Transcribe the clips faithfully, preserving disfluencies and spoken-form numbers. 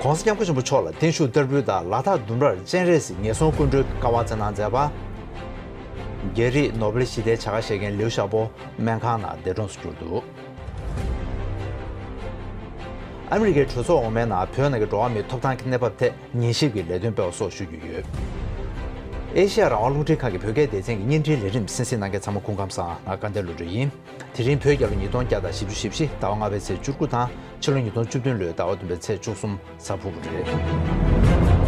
༸གོང་ས་༸སྐྱབས་མགོན་ཆེན་པོ་མཆོག་ལ་བརྟན་བཞུགས་བསྟར་འབུལ་དང་ལ་དྭགས་ལྡུམ་རར་སྤྱན་རས་གཟིགས་ངན་སོང་སྐུ་མགྲོན་གྱི་བཀའ་དབང་སྩལ་གནང་མཛད་པ། རྒྱ་རིགས་ནོ་བེལ་ཞི་བདེའི་བྱ་དགའ་བཞེས་མཁན་ལིའུ་ཞའོ་པོ་སྨན་ཁང་ནང་འདས་གྲོངས་སུ་གྱུར་འདུག་ཨ་མི་རི་ཀའི་གྲོས་ཚོགས་འོག་མའི་ནང་བོད་ནང་གི་འགྲོ་བ་མིའི་ཐོབ་ཐང་གི་གནས་བབ་ཐད་ཉན་ཞིབ་ཀྱི་ལས་དོན་སྤེལ་བ་སོགས་ཞུ་རྒྱུ་ཡོད། ཨེ་ཤེ་ཡ་རང་དབང་རླུང་འཕྲིན་ཁང་གི་བོད་སྐད་སྡེ་ཚན་གྱི་བརྙན་འཕྲིན་ལས་རིམ་གསན་གཟིགས་གནང་མཁན་ཚང་མ་སྐུ་ཁམས་བཟང་། ང་སྐལ་ལྡན་བློ་གྲོས་ཡིན། དེ་རིང་བོད་རྒྱལ་ལོ་ཉིས་སྟོང་བརྒྱ་དང་བཞི་བཅུ་ཞེ་བཞི་ཟླ་བ་ལྔ་པའི་ཚེས་བཅུ་དགུ་དང་ཕྱི་ལོ་ཉིས་སྟོང་བཅུ་བདུན་ལོའི་ཟླ་བ་བདུན་པའི་ཚེས་བཅུ་གསུམ་གཟའ་ཕུར་བུ་རེད།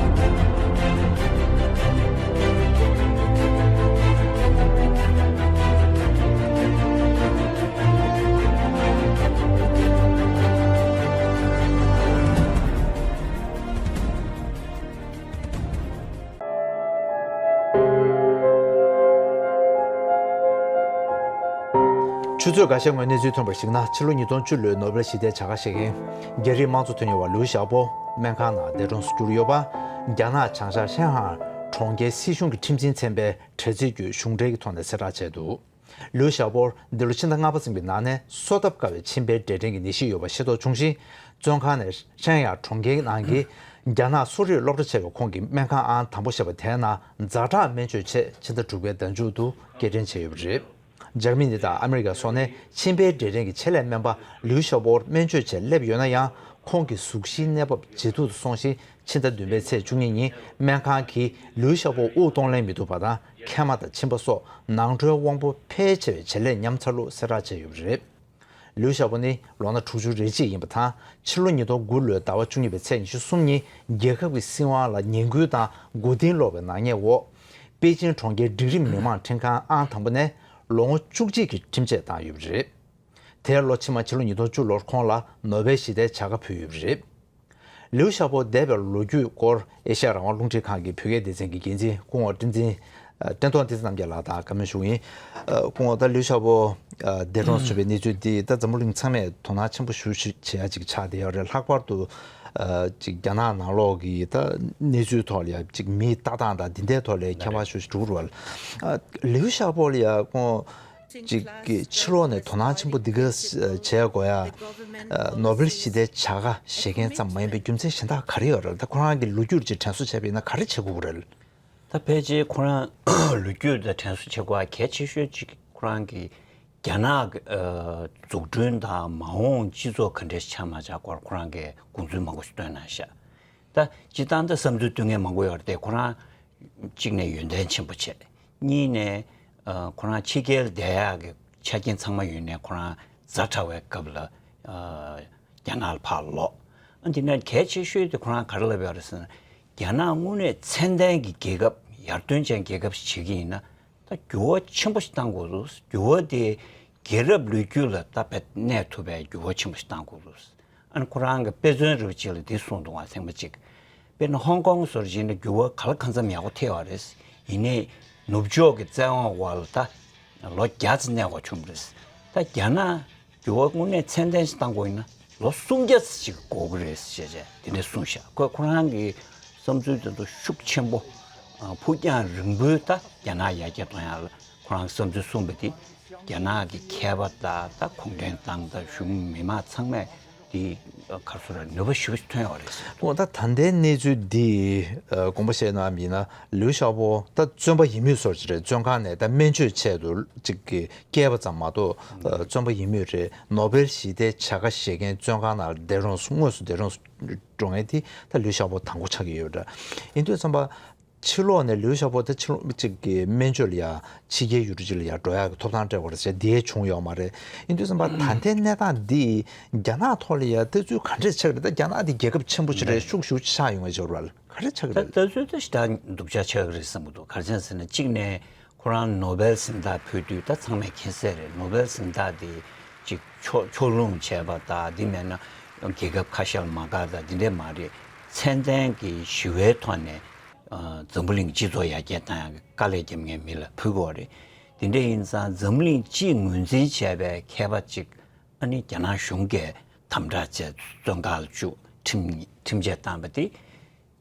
ཆུ་ཚོད་འགའ་ཤས་སྔོན་གནས་ཚུལ་ཐོན་པར་གཞིགས་ན། ཕྱི་ལོ་ཉིས་སྟོང་བཅུ་ལོའི་ནོ་བེལ་ཞི་བདེའི་བྱ་དགའ་བཞེས་མཁན་རྒྱ་རིགས་དམངས་གཙོ་དོན་གཉེར་བ་ལིའུ་ཞའོ་པོ་སྨན་ཁང་ནང་འདས་གྲོངས་སུ་གྱུར་ཡོད་པ། རྒྱ་ནག་བྱང་ཤར་ཤན་ཧ་གྲོང་ཁྱེར་སྲིད་གཞུང་གི་ཁྲིམས་འཛིན་ཚན་པས་དྲ་ཚིགས་བརྒྱུད་གཞུང་འབྲེལ་གྱི་ཐོག་ནས་གསལ་བསྒྲགས་བྱས་འདུག་ལིའུ་ཞའོ་པོར་འདི་ལོ་ཕྱི་ཟླ་ལྔ་པ་ཚུན་གྱི་ནང་ནས་གསོ་ཐབས་དཀའ་བའི་མཆིན་པའི་འབྲས་སྐྲན་གྱི་ནད་གཞི་ཡོད་པ་ཤེས་རྟོགས་བྱུང་ཞིང་། བཙོན་ཁང་ནས་ཧྲན་ཡ་གྲོང་ཁྱེར་ནང་གི་རྒྱ་ནག་གསོ་རིག་སློབ་གྲྭ་ཆེ་བའི་ཁོང་གི་སྨན་ཁང་ཨང་དང་པོ་ཞེས་པ་དེའི་ནང་ཛ་དྲག་སྨན་བཅོས་ཆེད་ཕྱི་ཟླ་དྲུག་པའི་ཟླ་མཇུག་ཏུ་སྐྱེལ་འདྲེན་བྱས་ཡོད་པ་རེད། འཇར་མ་ནི་དང་ཨ་མི་རི་ཀ་སོགས་ནས་མཆིན་པའི་འབྲས་སྐྲན་གྱི་ཆེད་ལས་སྨན་པ་ལིའུ་ཞའོ་པོར་སྨན་བཅོས་ཆེད་སླེབས་ཡོད་ན་ཡང་། ཁོང་གི་གཟུགས་གཞིའི་གནས་བབ་ཇེ་སྡུག་ཏུ་སོང་ཞིང་། ཕྱི་ཟླ་བདུན་པའི་ཚེས་བཅུ་གཉིས་ཉིན་སྨན་ཁང་གིས་ལིའུ་ཞའོ་པོ་དབུགས་གཏོང་ལེན་མི་ཐུབ་པ་དང་། མཁལ་མ་དང་མཆིན་པ་སོགས་ནང་ཁྲོལ་དབང་པོ་ཕལ་ཆེ་བའི་བྱེད་ལས་ཉམས་ཚར་ལུགས་གསལ་བསྒྲགས་བྱས་ཡོད་པ་རེད། ལིའུ་ཞའོ་པོ་ནི་ལོ་ན་དྲུག་ཅུ་རེ་གཅིག་ཡིན་པ་དང་། ཕྱི་ལོ་ཉིས་སྟོང་དགུ་ལོའི་ཟླ་བ་བཅུ་གཉིས་པའི་ཚེས་ཉི་ཤུ་གསུམ་ཉིན་རྒྱལ་ཁབ་ཀྱི་སྲིད་དབང་ལ་ངན་སྐུལ་དང་མགོ་རྟིང་སློག་པའི་ནག་ཉེས་འོག་པེ་ཅིང་གྲོང་ཁྱེར་སྒྲིག་རིམ་མི་མང་ཁྲིམས་ཁང་ཨང་དང་པོ་ནས་ལོ་ངོ་བཅུ་གཅིག་གི་ཁྲིམས་ཆད་བཏང་ཡོད་པ་རེད། དེའི་ལོ་ཕྱི་མ་ཕྱི་ལོ་ཉིས་སྟོང་བཅུ་ལོར་ཁོང་ལ་ནོ་བེལ་ཞི་བདེའི་བྱ་དགའ་ཕུལ་ཡོད་པ་རེད། ལིའུ་ཞའོ་པོ་འདས་པའི་ལོ་རྒྱུས་སྐོར་ཨེ་ཤ་ཡ་རང་དབང་རླུང་འཕྲིན་ཁང་གི་བོད་སྐད་སྡེ་ཚན་གྱི་འགན་འཛིན་སྐུ་ངོ་བསྟན་འཛིན། ཨ། བསྟན་རྟོགས་བསྟན་འཛིན་རྣམ་རྒྱལ་ལགས་དང་བཀའ་མོལ་ཞུ་གི་ཡིན། ཨ། སྐུ་ངོ། ད་ལིའུ་ཞའོ་པོ། ཨ། འདས་གྲོངས་སོང་བའི་གནས་ཚུལ་འདི་ད་འཛམ་བུ་གླིང་ཚང་མས་དོ་སྣང་ཆེན་པོ་ཞེ་པོ་ཅིག་བྱེད་ཡ་ཅིག་ཆགས་བསྡད་ཡོད་རེད། ལྷག་པར་དུ། ཨ། ཅིག་རྒྱ་ནག་ནང་ལོགས་ཀྱི་ད་གནས་ཚུལ་ཐོག་ལ་ཡ་ཅིག་མིའི་ལྟ་སྟངས་དང་འདི་འདྲའི་ཐོག་ལ་ཁྱད་པར་ཞེ་པོ་ཅིག་འགྲོ་གི་རེད་པ། ཨ། ལིའུ་ཞའོ་པོ་ལ་ཡ་ཁོང་གཅིག་གི་ཕྱི་ལོགས་ནས་དོ་སྣང་ཆེན་པོ་འདི་ག་བྱེད་དགོས་ཡ། ནོ་བེལ་ཞི་བདེའི་བྱ་དགའ་བཞེས་མཁན་ཙམ་མ་ཡིན་པའི་རྒྱུ་མཚན་གཞན་དག་ག་རེ་ཡོད་རེད། ད་ཁོ་རང་གི་ལོ་རྒྱུས་ཅིག་དྲན་གསོ་བྱས་པ་ཡིན་ན་ག་རེ་བྱེད་དགོས་ཀྱི་རེད། ད་ཕལ་ཆེར་ཁོ་རང་ལོ་རྒྱུས་དང་དྲན་གསོ་བྱེད་དགོས་པ་གལ་ཆེ་ཤོས་ཅིག་ཁོ་རང་གི་རྒྱ་ནག་གི་ཨ་འཛུགས་སྐྲུན་དང་མ་འོངས་སྤྱི་ཚོགས་ག་འདྲས་ཆགས་མ་ཆགས་སྐོར་ཁོ་རང་གིས་དགོངས་ཚུལ་མང་པོ་ཞིག་བཏོན་གནང་ཤག་ད་སྤྱིར་བཏང་ད་བསམ་ཚུལ་བཏོན་མཁན་མང་པོ་ཡོད་རེད་དེ། ཁོ་རང་གཅིག་ནས་ཡོན་ཏན་ཆེན་པོ་བྱས། གཉིས་ནས་ཨ་ཁོ་རང་ཕྱི་རྒྱལ་བསྡད་ཡག་གི་ཆ་རྐྱེན་ཚང་མ་ཡོད་ནས་ཁོ་རང་ཛ་དྲག་པའི་སྐབས་ལ་ཨ་རྒྱ་ནག་ལ་ཕར་ལོག་ཨ་དེ་ནས་གལ་ཆེ་ཤོས་དེ་ཁོ་རང་ག་རེ་ལབ་ཡོད་རེད་ཟེར་ན། རྒྱ་ནག་དངོས་གནས་ཚད་ལྡན་གྱི་རྒྱལ་ཁབ་ཡར་ཐོན་ཅན་རྒྱལ་ཁབ་ཞིག་བྱེད་ཀྱི་ཡིན་ན། ད་འགྱུར་བ་ཆེན་པོ་ཞིག་གཏང་དགོས་འདུག་འགྱུར་བ་དེ་རྒྱལ་རབས་ལོ་རྒྱུས་ལ་ད་དཔེ་གནས་ཐུབ་པའི་འགྱུར་བ་ཆེན་པོ་ཞིག་གཏང་དགོས་འདུག་ཨ་ནི་ཁོ་རང་གི་དཔེ་མཚོན་རིལ་བ་ཅིག་ལ་འདི་གསུངས་འདུག་བ། ཚང་མ་གཅིག་དཔེར་ན་ཧོང་ཀོང་སོགས་བྱས་ན་འགྱུར་བ་ག་ལ་གང་འཚམ་ཡག་པོ་ཐེབས་པ་རེད། ཡིན་ནའི་ནུབ་ཕྱོགས་ཀྱི་བཙན་དབང་འོག་ལ་ད་ལོ་བརྒྱ་ཙམ་གནས་དགོས་བྱུང་བ་རེད། ད་རྒྱ་ནག་འགྱུར་བ་དངོས་གནས་ཚད་ལྡན་ཞིག་གཏང་དགོས་ཡིན་ན་ལོ་སུམ་བརྒྱ་ཙམ་ཞིག་འགོར་གྱི་རེད་ཞེས་བྱས་དེ་འདྲ་གསུངས་ཤག་ཁོ་ཁོ་རང་གི་བསམ་ཚུལ་དེ་ཚོ་ཤུགས་ཆེན་པོ། ཨ། ཕུགས་རྒྱང་རིང་པོའི་ད་རྒྱ་ནག་ཡར་རྒྱས་གཏོང་ཡག་ལ་ཁོ་རང་གི་བསམ་ཚུལ་གསུངས་པ་དེ་རྒྱ་ནག་གི་མཁས་པ་དང་ད་གུང་ཁྲན་ཏང་དང་གཞུང་མི་མང་ཚང་མས་དེ་ག་རེ་ཟེར་ནུས་པ་ཞེ་པོ་ཐོན་ཡོད་རེད་ཟེར། འོ་ད་ད་ལྟའི་གནས་ཚུལ་འདི་ཨ་དགོངས་པ་བཞེས་གནང་བ་ཡིན་ན། ལིའུ་ཞའོ་པོ་ད་བཙོན་པ་ཡིན་མུས་བཟོ་འདྲ་ཅིག་རེད། བཙོན་ཁང་ནས་ད་སྨན་བཅོས་ཆེད་དུ་ཅིག་གི་བསྐྱལ་བ་ཙམ་མ་གཏོགས། ཨ། བཙོན་པ་ཡིན་མུས་རེད། ནོ་བེལ་ཞི་བདེའི་བྱ་དགའ་བཞེས་མཁན་བཙོན་ཁང་ནང་འདས་གྲོངས་སུ་དངོས་སུ་འདས་གྲོངས་སུ་འགྲོ་མཁན་དེ་ད་ལིའུ་ཞའོ་པོ་དང་པོ་ཆགས་ཀྱི་ཡོད་འདྲ། ཡིན་དུས་ཙམ་པ་ཕྱི་ལོགས་ནས་ལིའུ་ཞའོ་པོ་དེ་ཕྱི་ལོགས་གཅིག་གི་སྨན་བཅོས་ལ་ཡ་ཕྱི་རྒྱལ་ཡུལ་གྲུ་གཅིག་ལ་ཡ་འགྲོ་ཡག་གི་ཐོབ་ཐང་སྤྲད་པ་རེད་ཟེར། དེ་བྱུང་ཡོད་མ་རེད། ཡིན་དུས་ཙམ་པ་ད་ལྟའི་གནས་སྟངས་འདི་རྒྱ་ནག་ཐོག་ལ་ཡ་ལྟ་ཚུལ་ག་འདྲས་ཆགས་ཀྱི་རེད། ད་རྒྱ་ནག་འདི་རྒྱལ་ཁབ་ཆེན་པོ་ཅིག་རེད། ཤུགས་ཤུགས་ཆགས་ཡོང་བའི་འབྱོར་བ་ལ། ག་རེ་ཆགས་ཀྱི་ད་རེད། ལྟ་ཚུལ་ད་ཞེ་དྲག་སྡུག་ཅག་ཆགས་ཀྱི་རེད་བསམ་གྱི་འདུག་ག་རེ་བྱས་ཟེར་ན། གཅིག་ནས་ཁོ་རང་ནོ་བེལ་གཟེངས་རྟགས་ཕུལ་དུས་ད་ཚང་མས་མཁྱེན་གསལ་རེད། ནོ་བེལ་གཟེངས་རྟགས་དེ་གཅིག་ཕྱོགས་ཕྱོགས་ལྷུང་བྱས་པ་དང་། འདི་མེད་ན་རྒྱལ་ཁབ་ཁ་ཤས་ལ་མ་དགའ་དང་འདི་འདྲས་མ་རེད། ཚད་ལྡན་གྱི་ཞི་བའི་ཐོག་ནས་ཨ་འཛམ་བུ་གླིང་སྤྱི་ཚོགས་ཡར་རྒྱས་བཏང་ཡག་གི་དཀའ་ལས་བརྒྱབ་མཁན་མི་ལ་ཕུལ་དགོས་རེད། དེ་འདྲས་ཡིན་ཙང་འཛམ་གླིང་སྤྱིས་ངོས་འཛིན་བྱས་པའི་མཁས་པ་གཅིག་ཨ་ནི་རྒྱ་ནག་གཞུང་གིས་དམ་དྲག་བྱས་བཙོན་ཁང་ལ་བཅུག་ཁྲིམས་ཁྲིམས་ཆད་བཏང་པ་དེ།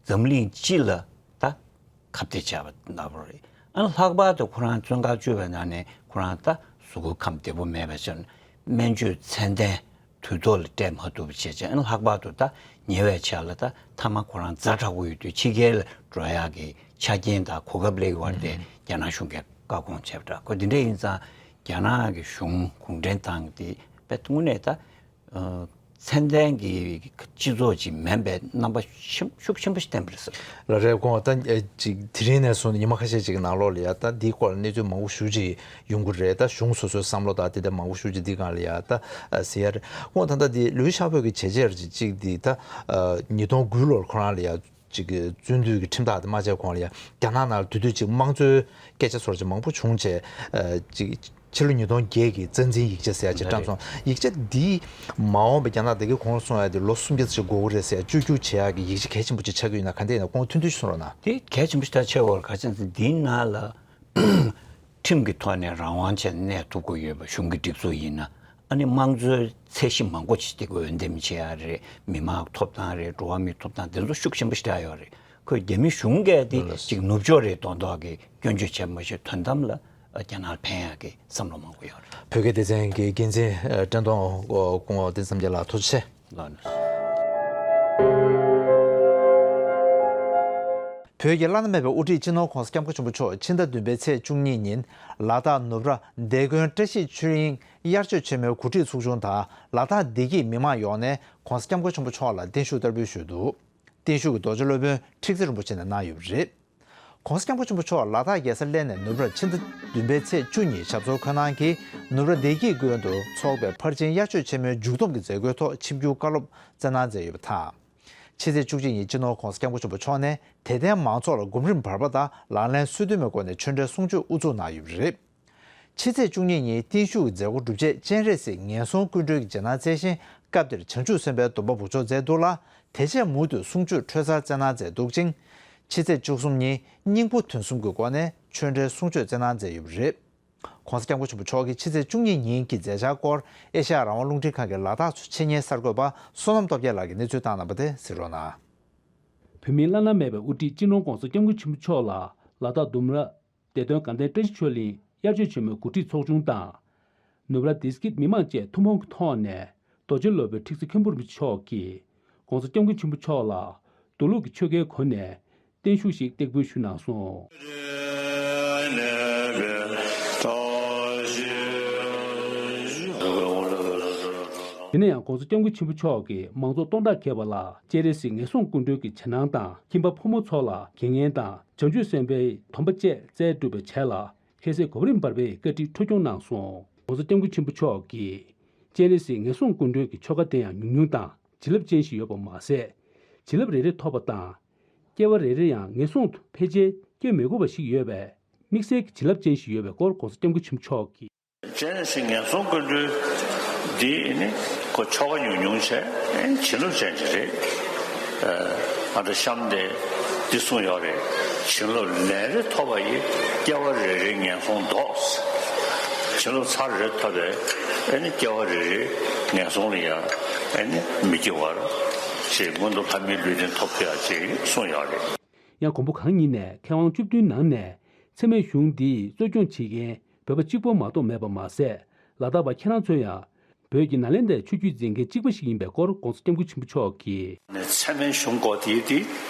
འཛམ་གླིང་སྤྱི་ལ་ད་ཁ་གཏད་བཅག་པ་ལྟ་བུ་རེད། ཨ་ལྷག་པར་དུ་ཁོ་རང་བཙོན་ཁང་བཅུག་པའི་ནང་ནས་ཁོ་རང་ད་གཟུགས་པོ་ཁམས་བདེ་པོ་མེད་པ་བྱས་ནས་སྨན་བཅོས་ཚད་ལྡན་ དུས་ཐོག་ལ་སྤྲད་མ་ཐུབ་པ་བྱས་ཙང་ལྷག་པར་དུ་ད་ཉེ་བའི་ཆར་ལ་ད་མཐའ་མ་ཁོ་རང་ཛ་དྲག་པོ་ཡོད་དུས་ཕྱི་རྒྱལ་ལ་འགྲོ་ཡག་གི་ཆ་རྐྱེན་དང་གོ་སྐབས་སླེབས་ཡོད་རེད་དེ་རྒྱ་ནག་གཞུང་གིས་བཀག་སྐོང་བྱས་པ་འདྲ། ཁོ་འདི་འདྲ་ཡིན་ཙང་རྒྱ་ནག་གི་གཞུང་གུང་ཁྲན་ཏང་དེ་དཔེ་དངོས་གནས་ད་ཚད་ལྡན་གྱི་སྤྱི་ཚོགས་ཅིག་མིན་པའི་རྣམ་པ་ཤུགས་ཆེན་པོ་ཞིག་བསྟན་པ་རེད་ཟེར། ལགས་རེད། ཁོང་ད་ཅིག་དེ་རིང་ནས་བཟུང་ནས་ཉི་མ་ཁ་ཤས་ཅིག་གི་ནང་ལོགས་ལ་ཡ་ད་འདིའི་སྐོར་ལ་གནས་ཚུལ་མང་པོ་ཞེ་ཅིག་ཡོང་གི་རེད། ད་གཞུང་སོ་སོའི་བསམ་བློ་དང་དེ་འདྲ་མང་པོ་ཞེ་ཅིག་འདི་སྒང་ལ་ཡ་ད་ཟེར་ཡ་རེད། ཁོང་ད་ལྟ་འདི་ལུའི་ཤ་ཕོད་ཀྱི་བྱས་རྗེས་ཅིག་ཅིག་འདི་ད་ཉིས་སྟོང་དགུ་ལོར་ཁོ་རང་ལ་ཡ་ཅིག་གི་བཙོན་འདུལ་གྱི་ཁྲིམས་ཐག་དེ་མ་བཅད་གོང་ལ་ཡ་རྒྱ་ནག་ནང་ལ་དེ་དུས་ཅིག་དམངས་གཙོའི་སྐད་ཆ་ཚོར་ཅིག་མང་པོ་བྱུང་བྱས་ཅིག་ཕྱི་ལོ་ཉིས་སྟོང་བརྒྱད་ཀྱི་རྩ་འཛིན་ཡིག་ཆ་ཟེར་ཡ་ཅིག་བཀྲམ་སོང་། ཡིག་ཆ་འདི་མ་འོངས་པའི་རྒྱ་ནག་བདེ་སྐྱིད་གོང་ལ་སོང་ཡ་དེ་ལོ་སུམ་བརྒྱ་ཙམ་ཞིག་འགོར་གི་རེད་ཟེར་ཡ་བཅོས་བསྒྱུར་བྱེད་ཡ་གི་ཡིག་ཆ་གལ་ཆེན་པོ་ཅིག་ཆགས་ཀྱི་ཡོད་ན་ག་འདྲ་ཡིན་ན་ཁོང་ཐུང་ཐུང་ཞིག་གསུང་རོགས་གནང་། དེ་གལ་ཆེན་པོ་ཞིག་ད་ཆེ་བར་ག་ཅན་ཚེ་འདིའི་ནང་ལ་ཁྲིམས་ཀྱི་ཐོག་ནས་རང་དབང་ཅན་གནས་ཐུབ་དགོས་ཡོད་པ་གཞུང་གི་སྒྲིག་འཛུགས་ཡིན་ན། ཨ་ནི་དམངས་གཙོའི་ཚད་གཞི་མང་པོ་ཅིག་དེ་གོ་འོས་འདེམས་བྱེད་ཡ་རེད། མི་མང་ཐོབ་ཐང་རེད། འགྲོ་བ་མིའི་ཐོབ་ཐང་དེ་ཚོ་ཤུགས་ཆེན་པོ་ཞིག་རག་ཡོད་རེད། ཁོས་རྒྱ་མི་གཞུང་གིས་དེ་ལགས་ལགས། ཅིག་ནུབ་ཕྱོགས་རེད་མདོག་མདོག་གི་སྐྱོན་བརྗོད་བྱས་མ་ཤེས། དོན་དམ་ལ་རྒྱ་ནག་ལ་ཕན་ཡག་གི་བསམ་བློ་མང་པོ་ཡོད་རེད། བོད་སྐད་སྡེ་ཚན་གྱི་འགན་འཛིན་བཀྲས་མཐོང་སྐུ་ངོ་བསྟན་འཛིན་རྣམ་རྒྱལ་ལགས་ཐུགས་རྗེ་ཆེ། ལགས་ནས། བོད་ཀྱི་བླ་ན་མེད་པའི་དབུ་ཁྲིད་སྤྱི་ནོར་༸གོང་ས་༸སྐྱབས་མགོན་ཆེན་པོ་མཆོག་ཕྱི་ཟླ་བདུན་པའི་ཚེས་བཅུ་གཉིས་ཉིན་ལ་དྭགས་ནུབ་ར་བདེ་དགོན་བཀྲ་ཤིས་ཆོས་དབྱིངས་དབྱར་ཆོས་ཆེན་མོའི་གོ་སྒྲིག་ཚོགས་ཆུང་དང་ལ་དྭགས་བདེ་སྐྱིད་མི་མང་ཡོངས་ནས་༸གོང་ས་༸སྐྱབས་མགོན་ཆེན་པོ་མཆོག་ལ་བརྟན་བཞུགས་བསྟར་འབུལ་ཞུས་འདུག་བརྟན་བཞུགས་ཀྱི་རྡོ་རྗེ་སློབ་དཔོན་ཁྲིག་རྩེ་རིན་པོ་ཆེ་ནས་གནང་ཡོད་པ་རེད། ༸གོང་ས་༸སྐྱབས་མགོན་ཆེན་པོ་མཆོག་ལ་དྭགས་རྒྱལ་ས་གླེ་ནས་ནུབ་ར་ཕྱི་ཟླ་བདུན་པའི་ཚེས་བཅུ་ཉིན་ཞབས་སོར་འཁོད་གནང་གིས་ནུབ་ར་བདེ་སྐྱིད་དགོན་དུ་འཚོགས་པའི་ཕར་ཕྱིན་དབྱར་ཆོས་ཆེན་མོའི་མཇུག་བསྡོམས་ཀྱི་མཛད་སྒོའི་ཐོག་ཆིབས་བསྒྱུར་བཀའ་སློབ་སྩལ་གནང་མཛད་ཡོད་པ་དང་། ཕྱི་ཚེས་བཅུ་གཅིག་ཉིན་སྤྱི་ནོར་༸གོང་ས་༸སྐྱབས་མགོན་ཆེན་པོ་མཆོག་ནས་དད་ལྡན་མང་ཚོགས་ལ་སྒོམ་རིམ་བར་པ་དང་ལག་ལེན་སོ་བདུན་མའི་སྒོ་ནས་ཆོས་འབྲེལ་གསུང་ཆོས་དབུ་འཛུགས་གནང་ཡོད་པ་རེད། ཕྱི་ཚེས་བཅུ་གཉིས་ཉིན་བརྟན་བཞུགས་ཀྱི་མཛད་སྒོ་གྲུབ་རྗེས་སྤྱན་རས་གཟིགས་ངན་སོང་སྐུ་མགྲོན་གྱི་རྗེས་གནང་སྩལ་ཞིང་། སྐབས་དེར་བྱང་ཆུབ་སེམས་དཔའི་སྡོམ་པ་འབུལ་ཆོག་མཛད་འདུག་ལ། དེ་རྗེས་མུ་མཐུད་གསུང་ཆོས་འཕྲོས་གསར་སྩལ་གནང་མཛད་འདུག་ཅིང་། ཕྱི་ཚེས་བཅུ་གསུམ་ཉིན་སྙིང་པོ་དོན་གསུམ་གྱི་སྒོ་ནས་ཆོས་འབྲེལ་གསུང་ཆོས་སྩལ་གནང་མཛད་ཡོད་པ་རེད། ༸གོང་ས་༸སྐྱབས་མགོན་ཆེན་པོ་མཆོག་གིས་ཕྱི་ཚེས་བཅུ་གཉིས་ཉིན་གྱི་མཛད་འཆར་སྐོར་ཨེ་ཤ་ཡ་རང་དབང་རླུང་འཕྲིན་ཁང་གི་ལ་དྭགས་ཚོ་ཆེན་གཉེར་གསར་འགོད་པ་བསོད་ནམས་སྟོབས་རྒྱལ་ལགས་ཀྱིས་གནས་ཚུལ་བཏང་གནང་པ་དེ་གཟིགས་རོགས་གནང་། བོད་མིའི་བླ་ན་མེད་པའི་དབུ་ཁྲིད་སྤྱི་ནོར་༸གོང་ས་༸སྐྱབས་མགོན་ཆེན་པོ་མཆོག་ལ་ལ་དྭགས་ལྡུམ་ར་བདེ་སྟོན་དགའ་ལྡན་བཀྲ་ཤིས་ཆོས་གླིང་དབྱར་ཆོས་ཆེན་མོའི་གོ་སྒྲིག་ཚོགས་ཆུང་དང་། ནུབ་ར་བདེ་སྐྱིད་མི་མང་བཅས་ཐུན་མོང་གི་ཐོག་ནས་རྡོ་རྗེ་སློབ་དཔོན་ཁྲིག་རྩེ་མཁན་པོ་རིན་པོ་ཆེ་མཆོག་གིས་༸གོང་ས་༸སྐྱབས་མགོན་ཆེན་པོ་མཆོག་ལ་མདོ་ལུགས་ཀྱི་ཆོ་གའི་སྒོ་ནས་བརྟན་བཞུགས་ཤིག་སྟེགས་འབུལ་ཞུས་གནང་སོང་། དེ་ནས་ཡང་༸གོང་ས་༸སྐྱབས་མགོན་ཆེན་པོ་མཆོག་གིས་མང་ཚོགས་སྟོང་ཕྲག་བརྒལ་བ་ལ་སྤྱན་རས་གཟིགས་ངན་སོང་སྐུ་མགྲོན་གྱི་ཞལ་སྣང་དང་ཁྱིམ་པ་ཕོ་མོ་ཚོ་ལ་དགེ་བསྙེན་དང་བྱང་ཆུབ་སེམས་དཔའི་སྡོམ་པ་བཅས་སྩལ་གྲུབ་པའི་རྗེས་ལ། ཁ་སང་གོ་སྒྲིག་བར་པའི་བཀའ་ཁྲིད་འཕྲོ་སྐྱོང་གནང་སོང་། ༸གོང་ས་༸སྐྱབས་མགོན་ཆེན་པོ་མཆོག་གིས་སྤྱན་རས་གཟིགས་ངན་སོང་སྐུ་མགྲོན་གྱི་ཆོ་ག་དེ་ཡང་ཉུང་ཉུང་དང་བྱིན་རླབས་ཅན་ཞིག་ཡོད་པ་མ་ཟད། བྱིན་རླབས་རེ་རེ་ཐོབ་པ་དང་། སྐྱེ་བ་རེ་རེ་ཡང་ངན་སོང་དུ་ཕལ་ཆེར་སྐྱེ་མི་དགོས་པ་ཞིག་ཡོད་པས་དམིགས་བསལ་གྱི་བྱིན་རླབས་ཅན་ཞིག་ཡོད་པའི་སྐོར་༸གོང་ས་༸སྐྱབས་མགོན་ཆེན་པོ་མཆོག་གིས། སྤྱན་རས་གཟིགས་ངན་སོང་སྐུ་མགྲོན་འདི་ནི་ཁོ་ཆོ་ག་ཉུང་ཉུང་བྱས་བྱིན་རླབས་ཅན་ཅིག་རེད། ཨ་ད་གཤམ་དེ་འདི་གསུངས་ཡོད་རེད། བྱིན་རླབས་ལན་རེ་ཐོབ་པ་ཡིས་སྐྱེ་བ་རེ་རེའི་ངན་སོང་ཟློག། བྱིན་རླབས་ཚར་རེ་ཐོབ་པས་ཨེ་ནི་སྐྱེ་བ་རེ་རེའི་ངན་སོང་ལ་ཡང་ཨེ་ནི་མི་སྐྱེ་བར་ཞེས་མངོན་མཐོ་ལྷ་མིའི་ལུས་རྟེན་ཐོབ་ཐུབ་ཡག་ཅིག་གསུངས་ཡོད་རེད། ཡང་མགོན་པོ་གང་ཉིད་ནས་མཁས་དབང་བཅུ་བདུན་ནང་ནས་འཚེ་མེད་གཞུང་འདིའི་གཙོ་སྐྱོང་བྱེད་མཁན་བོད་པ་གཅིག་པོ་མ་གཏོགས་མེད་པ་མ་ཟད། ལ་དྭགས་པ་ཁྱེད་རང་ཚོ་ཡང་བོད་ཀྱི་ནཱ་ལེནྡྲའི་ཆོས་བརྒྱུད་འཛིན་མཁན་གཅིག་པ་ཞིག་ཡིན་པའི་སྐོར་༸གོང་ས་༸སྐྱབས་མགོན་ཆེན་པོ་མཆོག་གིས། ནས་འཚེ་མེད་གཞུང་སྐོར་དེའི་དེ་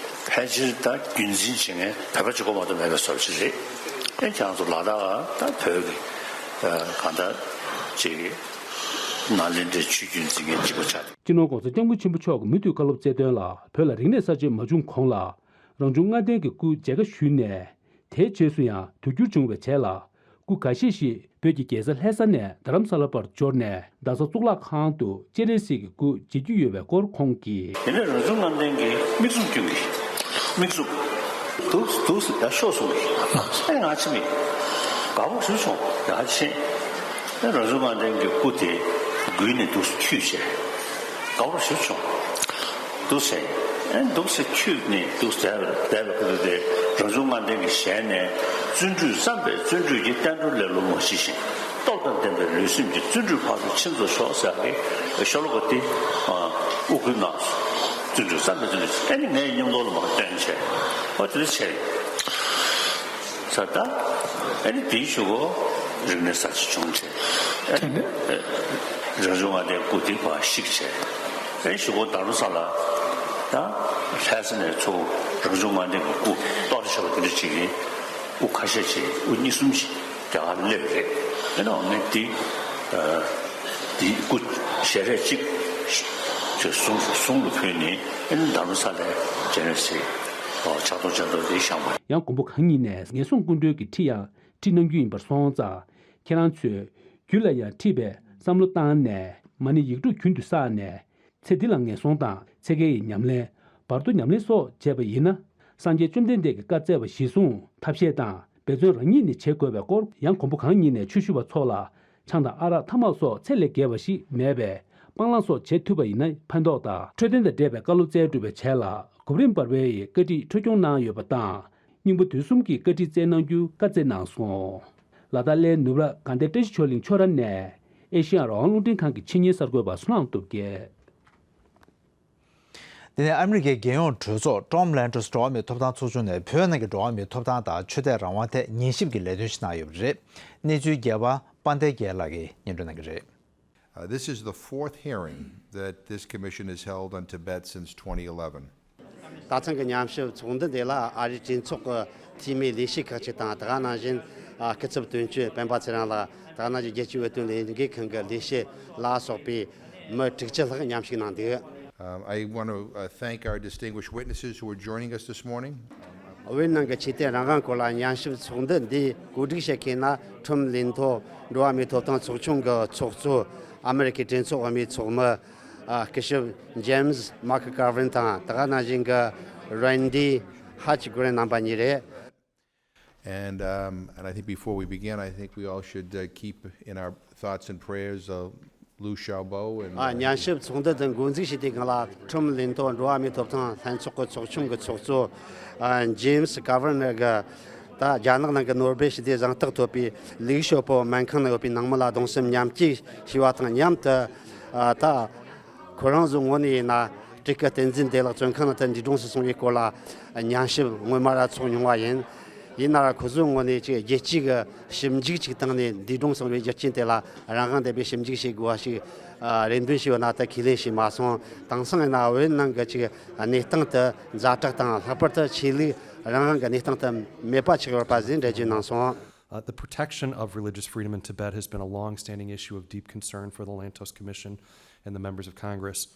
ཕལ་ཆེར་ད་རྒྱུན་འཛིན་བྱེད་མཁན་བོད་པ་གཅིག་པོ་མ་གཏོགས་མེད་པའི་བཟོ་ཅིག་རེད། ཨེ་ཁྱེད་རང་ཚོ་ལ་དྭགས་ད་བོད་ཀྱི་གང་ལྟར་ཅིག་ནཱ་ལེནྡྲའི་ཆོས་བརྒྱུད་འཛིན་མཁན་གཅིག་པ་ཆགས་ཏེ། སྤྱི་ནོར་༸གོང་ས་༸སྐྱབས་མགོན་ཆེན་པོ་མཆོག་གིས་མུ་མཐུད་བཀའ་སློབ་སྩལ་དོན་ལ། བོད་ལ་རིག་གནས་གསར་བརྗེ་མ་བྱུང་གོང་ལ། རང་བྱུང་ལྔ་ལྡན་གྱི་སྐུ་མཇལ་ཁ་ཞུས་ནས། དེའི་རྗེས་སུ་ཡང་དུས་འགྱུར་བྱུང་བའི་རྗེས་ལ། སྐུ་འགའ་ཤས་ཤིག་བོད་ཀྱི་རྒྱལ་ས་ལྷ་ས་ནས་རྡ་རམ་ས་ལ་བར་འབྱོར་ནས། རྡ་ས་གཙུག་ལག་ཁང་དུ་སྤྱན་རས་གཟིགས་ཀྱི་སྐུ་མཇལ་རྒྱུ་ཡོད་པའི་སྐོར་ཁོང་གིས། དེ་ནས་རང་བྱུང་ལྔ་ལྡན་གྱི་མིག་བཙུམ་སྐྱོན་གྱི་མིག་བཙུམ། འདུག་འདུག་ཡར་ཤོག་གསུངས་གི། ཨེ་ང་ཕྱིན་མི་དགའ་པོ་ཞེ་པོ་བྱུང་། ཡར་ཕྱིན། ཨེ་རང་བྱུང་ལྔ་ལྡན་གྱི་སྐུ་དེ་མགུལ་ནས་འདུག་འཁྱུད་བྱས། དགའ་པོ་ཞེ་པོ་བྱུང་། འདུག་ཟེར། ཨེ་འདུག་ཟེར་འཁྱུད་ནས་འདུག་བསྡད་པ་བསྡད་པ་ཁོ་ཚོ་དེ་རང་བྱུང་ལྔ་ལྡན་གྱི་ཞལ་ནས་བརྩོན་འགྲུས་བརྩམས་པས་བརྩོན་འགྲུས་ཀྱི་བསྟན་འགྲོ་ལེ་ལོ་ངོ་ཤེས་ཤིང་། སྟོབས་དང་ལྡན་པའི་ལུས་སེམས་ཀྱི་བརྩོན་འགྲུས་ཕར་ཚུར་ཕྱིན་རྫོགས་ཤོག་ཟེར་བའི་ཤོ་ལོ་ཀ་དེ་དབུ་སྐུལ་གནང་སོང་། བརྩོན་འགྲུས་བརྩམས་པས་བརྩོན་འགྲུས་ཨེ་ནི་ངའི་མཉམ་དུ་ལ་མ་སྟོན་བྱས། ཨོ་དེ་འདྲ་བྱས་ཡོད་ས། ད་ཨེ་ནི་དེའི་གཞུག་གུ་རིག་གནས་གསར་བརྗེ་བྱུང་བྱས། ཨེ་ནི། རང་བྱུང་ལྔ་ལྡན་སྐུ་དེ་ཕར་བཤིག་བྱས། ཨེ་གཞུག་གུ་རྡ་རམ་ས་ལ་ཡང་ལྷ་ས་ནས་ཚུར་རང་བྱུང་ལྔ་ལྡན་གྱི་སྐུ་གཏོར་བྱས་པ་དེ་འདྲ་ཅིག་གི་སྐུ་ཁ་ཤས་ཅིག་སྐུ་གཉིས་གསུམ་ཅིག་རྒྱ་གར་སླེབས་རེད། ཨེ་ནའང་ནི་དེ་དེ་སྐུ་ཞལ་རས་གཅིག་ཅིག་གསུང་གསུང་ལ་ཕུལ་ནས་ཨེ་ནི་རྡ་རམ་ས་ལའི་ཇེ་ནེ་སི་ཕྱག་སྟོང་སྤྱན་སྟོང་དེ་བཞེངས་པ། ཡང་མགོན་པོ་གང་ཉིད་ནས་ངན་སོང་ཀུན་གྲོལ་གྱི་ཁྲིད་ཡང་ཁྲིད་གནང་རྒྱུ་ཡིན་པར་སོང་ཙང་། ཁྱེད་རང་ཚོས་རྒྱུད་ལ་ཡང་ཁྲིད་པའི་བསམ་བློ་བཏང་ནས་མ་ཎི་ཡིག་འབྲུ་རྒྱུན་དུ་བསགས་ནས། ཚེ་འདི་ལ་ངན་སོང་དང་ཚེ་འགལ་གྱི་ཉམས་ལེན། བར་དོ་ཉམས་ལེན་སོགས་བྱས་པ་ཡིན་ན། སངས་རྒྱས་བཅོམ་ལྡན་འདས་ཀྱིས་བཀའ་སྩལ་བ་གཞིར་བཟུང་ཐབས་ཤེས་དང་འབད་བརྩོན་རང་ཉིད་ནས་བྱེད་དགོས་པའི་སྐོར། ཡང་མགོན་པོ་གང་ཉིད་ནས་ཆོས་ཞུ་བ་ཚོ་ལ་ཆང་དང་ཨ་རག་ཐ་མག་སོགས་ཚད་ལས་བརྒལ་བ་ཞིག་མེད་པའི་སྤང་བླང་སོགས་བྱེད་ཐུབ་པ་ཡིན་ན་ཕན་ཐོགས་དང་། འཕྲོད་བསྟེན་དང་འབྲེལ་བའི་བཀའ་སློབ་སྩལ་གྲུབ་པའི་རྗེས་ལ། གོ་པུ་རིམ་བར་པའི་ཡི་བཀའ་ཁྲིད་འཕྲོ་སྐྱོང་གནང་ཡོད་པ་དང་། སྙིང་པོ་དུས་གསུམ་གྱི་བཀའ་ཁྲིད་སྩལ་གནང་རྒྱུ་བཀའ་སྩལ་གནང་སོང་། ལ་དྭགས་གླེ་ནུབ་ར་དགའ་ལྡན་བཀྲ་ཤིས་ཆོས་གླིང་ཆོས་ར་ནས་ཨེ་ཤེ་ཡ་རང་དབང་རླུང་འཕྲིན་ཁང་གི་ཆེད་གཉེར་གསར་འགོད་པ་བསོད་ནམས་སྟོབས་རྒྱལ། དེ་ནས་ཨ་མི་རི་ཀའི་རྒྱལ་ཡོངས་གྲོས་ཚོགས་Tom Lantos འགྲོ་བ་མིའི་ཐོབ་ཐང་ཚོགས་ཆུང་ནས་བོད་ནང་གི་འགྲོ་བ་མིའི་ཐོབ་ཐང་དང་ཆོས་དད་རང་དབང་ཐད་ཉན་ཞིབ་ཀྱི་ལས་དོན་ཞིག་གནང་ཡོད་པ་རེད། གནས་ཚུལ་རྒྱས་པ་དཔལ་ལྡན་རྒྱལ་ལགས་ཀྱིས་སྙན་སྒྲོན་གནང་གི་རེད། Uh, this is the fourth hearing that this commission has held on Tibet since twenty eleven. ད་ཐེངས་ཀྱི་ཉམས་ཞིབ་ཚོགས་འདུ་འདི་ལ་ཨ་རིའི་གྲོས་ཚོགས་ཀྱི་འཐུས་མི་ལས་བྱེད་ཁག་ཅིག་དང་། དེ་ག་ནང་བཞིན་ཨ་སྐུ་ཚབ་དོན་གཅོད་སྤེན་པ་ཚེ་རིང་ལགས། དེ་ག་ནང་བཞིན་རྒྱལ་སྤྱིའི་བོད་དོན་ལས་འགུལ་ཁང་གི་ལས་བྱེད་ལ་སོགས་པའི་མི་དྲུག་ཅུ་ལྷག་མཉམ་ཞུགས་གནང་འདུག Um, I want to uh, thank our distinguished witnesses who are joining us this morning. བོད་ནང་གི་ཆོས་དད་རང་དབང་སྐོར་ལ་ཉམས་ཞིབ་ཚོགས་འདུ་འདི་གོ་སྒྲིག་བྱེད་མཁན་ན་ཁྲོམ་ལིན་ཐོ་འགྲོ་བ་མིའི་ཐོབ་ཐང་ཚོགས་ཆུང་གི་ཚོགས་གཙོ། ཨ་མི་རི་ཀའི་གྲོས་ཚོགས་འོས་མིའི་ཚོགས་མི། ཨ་སྐུ་ཞབས་James McGovern དང་། དེ་ག་ནང་བཞིན་གྱི་Randy Hatchgreen རྣམ་པ་གཉིས་རེད། And, um, and I think before we begin, I think we all should uh, keep in our thoughts and prayers uh, Liu Xiaobo and ཨ་uh, ཉམས་ཞིབ་ཚོགས་འདུ་དེ་འགོ་འཛུགས་བྱས་དུས་སྒང་ལ་ཁྲོམ་ལིན་ཐོ་འགྲོ་བ་མིའི་ཐོབ་ཐང་ལྷན་ཚོགས་ཀྱི་ཚོགས་ཆུང་གི་ཚོགས་གཙོ་ཨ་James McGovern གིས་ད་རྒྱ་ནག་ནང་གི་ནོ་སྦེལ་ཞི་བདེའི་གཟེངས་རྟགས་ཐོབ་པའི་ལིའུ་ཞའོ་པོ་སྨན་ཁང་ནང་ཡོད་པའི་ནང་མི་ལ་གདུང་སེམས་མཉམ་སྐྱེད་ཞུས་པ་དང་མཉམ་དུ། ཨ་ད་ཁོ་རང་ཚོའི་ངོས་ནས་ཡིན་ན་སྤྲུལ་སྐུ་བསྟན་འཛིན་བདེ་ལེགས་བཙོན་ཁང་ནང་དུ་འདས་གྲོངས་སུ་སོང་བའི་སྐོར་ལ་ཉམས་ཞིབ་སྔོན་མ་ར་ཚོགས་མྱོང་བ་ཡིན། ཡིན་ན་ར་ཁོ་ཚོའི་ངོས་ནས་ཅིག་རྒྱལ་སྤྱི་གི་ཞིབ་འཇུག་ཅིག་བཏང་ནས་འདས་གྲོངས་སོང་བའི་རྒྱུ་རྐྱེན་དེ་ལ་རང་དབང་ལྡན་པའི་ཞིབ་འཇུག་བྱེད་དགོས་པ་ཞིག་ཨ་རེ་འདུན་ཞུས་པ་ན་ད་ཁས་ལེན་བྱས་མ་སོང་། དེང་སང་ཡིན་ན་བོད་ནང་གི་ཅིག་གནས་སྟངས་དེ་ཛ་དྲག་དང་། ལྷག་པར་དུ་ཆོས་ལུགས་རང་དབང་གི་གནས་སྟངས་དེ་མེད་པ་ཆགས་ཡོད་པ་ཟེར་འགྲེལ་བརྗོད་གནང་སོང་། Uh, the protection of religious freedom in Tibet has been a long-standing issue of deep concern for the Lantos Commission and the members of Congress.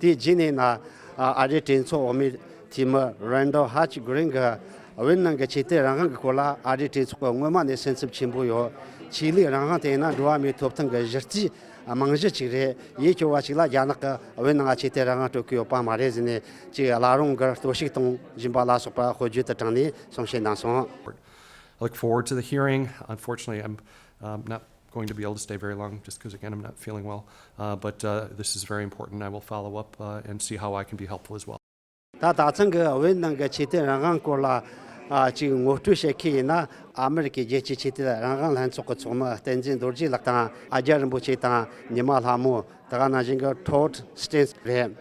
དེའི་རྗེས་ནས་ན་ཨ་རིའི་གྲོས་ཚོགས་འོས་མི་འཐུས་མི་Randall Hatchgreen གིས་བོད་ནང་གི་ཆོས་དད་རང་དབང་གི་སྐོར་ལ་ཨ་རིའི་གྲོས་ཚོགས་ཀྱིས་སྔོན་མ་ནས་སེམས་འཚབ་ཆེན་པོ་ཡོད། ཆོས་ལུགས་རང་དབང་དེ་ཡིན་ན་འགྲོ་བ་མིའི་ཐོབ་ཐང་གི་གཞི་རྩའི་རྨང་གཞི་ཅིག་རེད། ཡིད་སྐྱོ་བ་ཞིག་ལ་རྒྱ་ནག་གིས་བོད་ནང་ཆོས་དད་རང་དབང་སྤྲོད་ཀྱི་ཡོད་པ་མ་རེད་ཟེར་ནས་ཅིག་བླ་རུང་གིས་གཏོར་བཤིག་གཏོང་བཞིན་པ་ལ་སོགས་པ་དཔེར་བརྗོད་དུ་དྲངས་ནས་གསུང་བཤད་གནང་སོང་། I look forward to the hearing. Unfortunately, I'm um, not going to be able to stay very long just because, again, I'm not feeling well. Uh, but uh, this is very important. I will follow up uh, and see how I can be helpful as well. ད་ད་ཐེངས་ཀྱི་བོད་ནང་གི་ཆོས་དད་རང་དབང་སྐོར་ལ་ཨ་ཅིག་ངོ་སྤྲོད་བྱེད་མཁན་ཡིན་ན། ཨ་མི་རི་ཀའི་རྒྱལ་སྤྱིའི་ཆོས་དད་རང་དབང་ལྷན་ཚོགས་ཀྱི་ཚོགས་མི་བསྟན་འཛིན་རྡོ་རྗེ་ལགས་དང་། ཨ་རྒྱ་རིན་པོ་ཆེ་དང་ཉི་མ་ལྷ་མོ། དེ་ག་ནང་བཞིན་གྱི་Todd Stein རེད།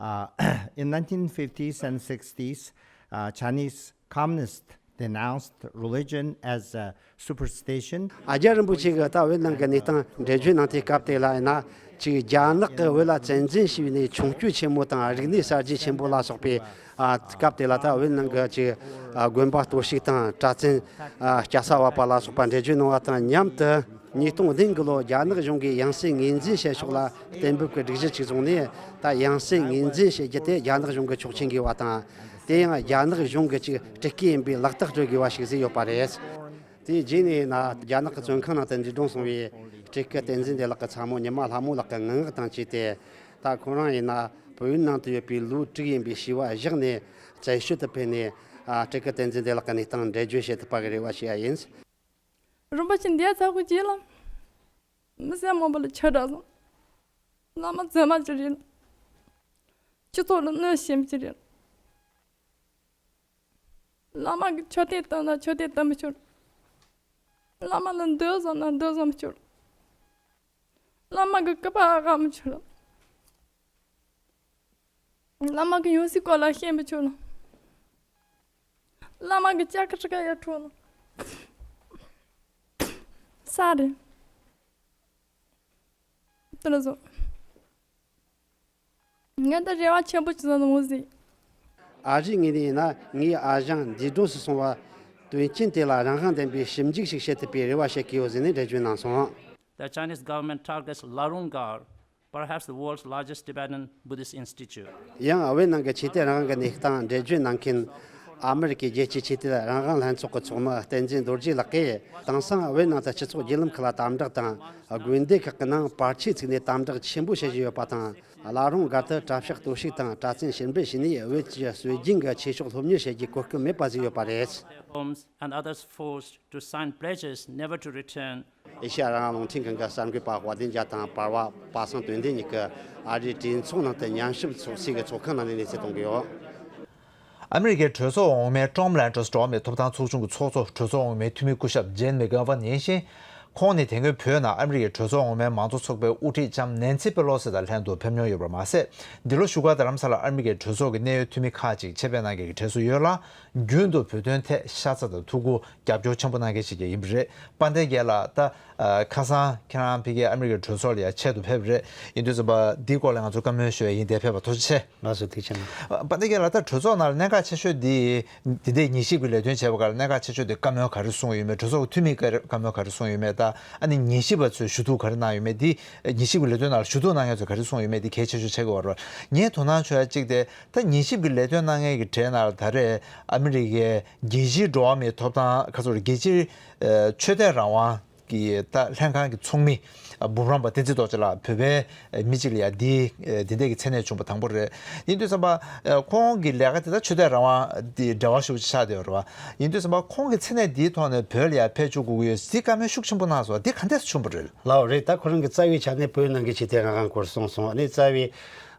Uh, in nineteen fifties and sixties, uh, Chinese communists denounced religion as a superstition. ཨ་རྒྱ་རིན་པོ་ཆེ་གིས་ད་བོད་ནང་གི་གནས་སྟངས་འགྲེལ་བརྗོད་གནང་དུས་སྐབས་དེ་ལ་ཡིན་ན། ཅིག་རྒྱ་ནག་གིས་བོད་ལ་བཙན་འཛུལ་བྱས་ནས་ཆོ་འཕྲུལ་ཆེན་མོ་དང་རིག་གནས་གསར་བརྗེ་ཆེན་པོ་ལ་སོགས་པའི་ཨ་སྐབས་དེ་ལ་ད་བོད་ནང་གི་ཅིག་ཨ་དགོན་པ་གཏོར་བཤིག་དང་། གྲྭ་བཙུན་ཨ་སྐྱ་ས་བབས་པ་ལ་སོགས་པ་འགྲེལ་བརྗོད་གནང་བ་དང་མཉམ་དུ། ཉིས་སྟོང་བདུན་གི་ལོ་རྒྱ་ནག་གཞུང་གིས་ཡང་སྲིད་ངོས་འཛིན་བྱེད་ཕྱོགས་ལ་གཏན་འབེབས་ཀྱི་སྒྲིག་གཞི་ཅིག་བཟུང་ནས། ད་ཡང་སྲིད་ངོས་འཛིན་བྱེད་རྒྱུ་དེ་རྒྱ་ནག་གཞུང་གི་ཆོག་མཆན་དགོས་པ་དང་། དེ་ཡང་རྒྱ་ནག་གཞུང་གི་ཅིག་སྤྲུལ་སྐུ་ཡིན་པའི་ལག་རྟགས་སྤྲོད་དགོས་པ་ཞིག་བཟོས་ཡོད་པ་རེད། དེའི་རྗེས་ནས་ཡིན་ན། རྒྱ་ནག་གི་བཙོན་ཁང་ནང་དུ་འདས་གྲོངས་སོང་བའི་སྤྲུལ་སྐུ་བསྟན་འཛིན་བདེ་ལེགས་ཀྱི་ཚ་མོ་ཉི་མ་ལྷ་མོ་ལགས་ཀྱི་ངན་སྔགས་དང་བཅས་ཏེ། ད་ཁོ་རང་ཡིན་ན་བོད་ཡུལ་ནང་དུ་ཡོད་པའི་ལོ་དྲུག་ཡིན་པའི་བྱིས་པ་བཞག་ནས་བཙན་བྱོལ་དུ་ཕེབས་ནས། ཨ་སྤྲུལ་སྐུ་བསྟན་འཛིན་བདེ་ལེགས་ཀྱི་གནས་སྟངས་འགྲེལ་བརྗོད་བྱེད་ཐུབ་པ་གི་རེ་བ་བྱེད་ཡ་ཡིན། རིན་པོ་ཆེ་འདས་ཚར་བའི་རྗེས་ལ། མི་སེར་མང་པོ་ལ་ཆད་དྲགས་སོང་། བླ་མ་མཛེས་མ་ཅིག་རེད། སྤྱི་ཚོགས་ལ་གནོད་ཤེས་པ་ཅིག་རེད། བླ་མ་གི་མཆོད་རྟེན་བཏབ་ན་མཆོད་རྟེན་བཏབ་མི་ཆོག། བླ་མ་ལ་མདོ་བཟང་ན་མདོ་བཟང་མི་ཆོག། བླ་མ་གི་སྐུ་པར་ཨ་ཁ་མི་ཆོག། བླ་མ་གི་ཡང་སྲིད་སྐོར་ལ་བཤད་མི་ཆོག་ལ། བླ་མ་གི་ལྕགས་ཀྱི་ཁྲི་ཁ་ཡར་འཕྲོག་ལ། ས་རེད། དེ་ལ་སོང་། ང་ད་རེ་བ་ཆེན་པོ་ཅིག་བཟོ་འདུག་ཟེར། ཨ་རིའི་ངོས་ནས་ཡིན་ན། ངའི་ཨ་ཞང་འདས་གྲོངས་སུ་སོང་བ་དོན་རྐྱེན་དེ་ལ་རང་དབང་ལྡན་པའི་ཞིབ་འཇུག་ཞིག་བྱེད་ཐུབ་པའི་རེ་བ་བྱེད་ཀྱི་ཡོད་ཟེར་ནས་འགྲེལ་བརྗོད་གནང་སོང་། The Chinese government targets Larung Gar, perhaps the world's largest Tibetan Buddhist institute. ཡང་བོད་ནང་གི་ཆོས་དད་རང་དབང་གི་གནས་སྟངས་འགྲེལ་བརྗོད་གནང་མཁན། ཨ་མི་རི་ཀའི་རྒྱལ་སྤྱིའི་ཆོས་དད་རང་དབང་ལྷན་ཚོགས་ཀྱི་ཚོགས་མི་བསྟན་འཛིན་རྡོ་རྗེ་ལགས་ཀྱིས། དེང་སང་བོད་ནང་དུ་སྤྱི་ཚོགས་བརྒྱུད་ལམ་ཁག་ལ་དམ་དྲག་དང་། དགོན་སྡེ་ཁག་གི་ནང་པར་ཆས་བཙུགས་ནས་དམ་དྲག་ཆེན་པོ་བྱེད་བཞིན་ཡོད་པ་དང་། བླ་རུང་སྒར་དུ་གྲྭ་ཤག་གཏོར་བཤིག་དང་གྲྭ་བཙུན་ཕྱིར་འབུད་བྱས་ནས། བོད་ཀྱི་སྲོལ་རྒྱུན་གྱི་ཆོས་ཕྱོགས་སློབ་གཉེར་བྱེད་རྒྱུའི་གོ་སྐབས་མེད་པ་བཟོས་ཡོད་པ་རེད། Homes and others forced to sign pledges never to return. ཨེ་ཤ་ཡ་རང་དབང་རླུང་འཕྲིན་ཁང་གི་གསར་འགོད་པ་དཔལ་ལྡན་རྒྱལ་དང་པར་པ་པ་སངས་དོན་ལྡན་གཉིས་ཀྱིས་ཨ་རིའི་གྲོས་ཚོགས་ནང་དུ་ཉམས་ཞིབ་ཚོགས་སའི་ཚོགས་ཁང་ནང་ནས་གནས་ཚུལ་གཏོང་གི་ཡོད། ཨ་མི་རི་ཀའི་གྲོས་ཚོགས་འོག་མའི་Tom Lantos འགྲོ་བ་མིའི་ཐོབ་ཐང་ཚོགས་ཆུང་གི་ཚོགས་གཙོ། གྲོས་ཚོགས་འོག་མའི་འཐུས་མི་སྐུ་ཞབས་Jane McGovern ཡིན་ཞིང་། ཁོང་ནི་དེ་སྔོན་བོད་ནང་ཨ་མི་རི་ཀའི་གྲོས་ཚོགས་འོག་མའི་མང་གཙོ་ཚོགས་པའི་དབུ་ཁྲིད་ལྕམ་Nancy Pelosi དང་ལྷན་དུ་ཕེབས་མྱོང་ཡོད་པར་མ་ཟད། འདི་ལོ་བཞུགས་སྒར་རྡ་རམ་ས་ལར་ཨ་མི་རི་ཀའི་གྲོས་ཚོགས་ཀྱི་གནད་ཡོད་འཐུས་མི་ཁག་ཅིག་ཆེད་ཕེབས་གནང་མཁན་གྱི་གྲས་སུ་ཡོད་ལ། རྒྱུན་དུ་བོད་དོན་ཐད་ཤ་ཚ་དང་ཐུགས་ཁུར། རྒྱབ་སྐྱོར་ཆེན་པོ་གནང་མཁན་ཞིག་ཀྱང་ཡིན་པ་རེད། དཔལ་ལྡན་རྒྱལ་ལགས། ད་ཨ་ཁ་སང་ཁྱེད་རང་ཕ་གིའི་ཨ་མི་རི་ཀའི་གྲོས་ཚོགས་ལ་ཡང་ཆེད་དུ་ཕེབས་པ་རེད། ཡིན་དུས་ཙམ་པ་འདིའི་སྐོར་ལ་ང་ཚོ་བཀའ་མོལ་ཞུ་ཡ་ཡིན། དེ་ཕེབས་པ་ཐུགས་རྗེ་ཆེ། ལགས་སོ། ཐུགས་རྗེ་གནང་། དཔལ་ལྡན་རྒྱལ་ལགས། ད་གྲོས་ཚོགས་ནང་ལ་གནད་འགག་ཆེ་ཤོས་འདི། འདི་འདྲའི་ཉན་ཞིབ་ཀྱི་ལས་དོན་བྱས་པ་སྒང་ལ་གནད་འགག་ཆེ་ཤོས་དེ་བཀའ་མོལ་ག་རེ་གསུངས་ཡོད་མེད། གྲོས་ཚོགས་ཀྱི་འཐུས་མིས་ག་རེ་བཀའ་མོལ་ག་རེ་གསུངས་ཡོད་མེད། ད་ཨ་ནི་ཉན་ཞིབ་པ་ཚོས་ཞུ་གཏུག་ག་རེ་གནང་ཡོད་མེད། འདི་ཉན་ཞིབ་ཀྱི་ལས་དོན་ནང་ལ་ཞུ་གཏུག་གནང་མཁན་ཚོས་ག་རེ་གསུངས་ཡོད་མེད། འདི་གལ་ཆེ་ཤོས་ཆགས་ཀྱི་ཡོད་རེད། ངས་དོ་སྣང་བྱེད་ཡ་གཅིག་དེ། ད་ཉན་ཞིབ་ཀྱི་ལས་དོན་གནང་མཁན་གྱི་གྲས་ནང་ལ་ད་རེས་ཨ་མི་རི་ཀའི་རྒྱལ་སྤྱིའི་འགྲོ་བ་མིའི་ཐོབ་ཐང་ཁ་ཚོར་རྒྱལ་སྤྱིའི་ཨ་ཆོས་དད་རང་དབང་གི་ད་ལྷན་ཁང་གི་ཚོགས་མི་འབུམ་རམས་པ་བསྟན་འཛིན་རྡོ་རྗེ་ལགས་བོད་པའི་མི་གཅིག་ལ་ཡ་འདི་འདི་འདྲ་གི་མཚན་གནས་བྱུང་བ་དང་པོ་རེད། ཡིན་དུས་ཙམ་པ་ཁོང་གི་ལས་ཀ་དེ་ད་ཆོས་དད་རང་དབང་དེ་འབྲེལ་བ་ཤུགས་ཆེ་ཆགས་བསྡད་ཡོད་རེད་བ། ཡིན་དུས་ཙམ་པ་ཁོང་གི་མཚན་གནས་འདིའི་ཐོག་ནས་བོད་ལ་ཡ་ཕེབས་བཅུག་དགོས་ཀྱི་ཡོད་ཟེར་བཀའ་མོལ་ཤུགས་ཆེན་པོ་གནང་སོང་། འདི་ག་འདྲས་སེ་བྱུང་བ་རེད། ལགས་རེད། ད་ཁོ་རང་གི་རྩ་བའི་ཆ་ནས་བོད་ནང་གི་ཆོས་དད་རང་དབང་སྐོར་གསུངས་སོང་། ཨ་ནི་རྩ་བའི་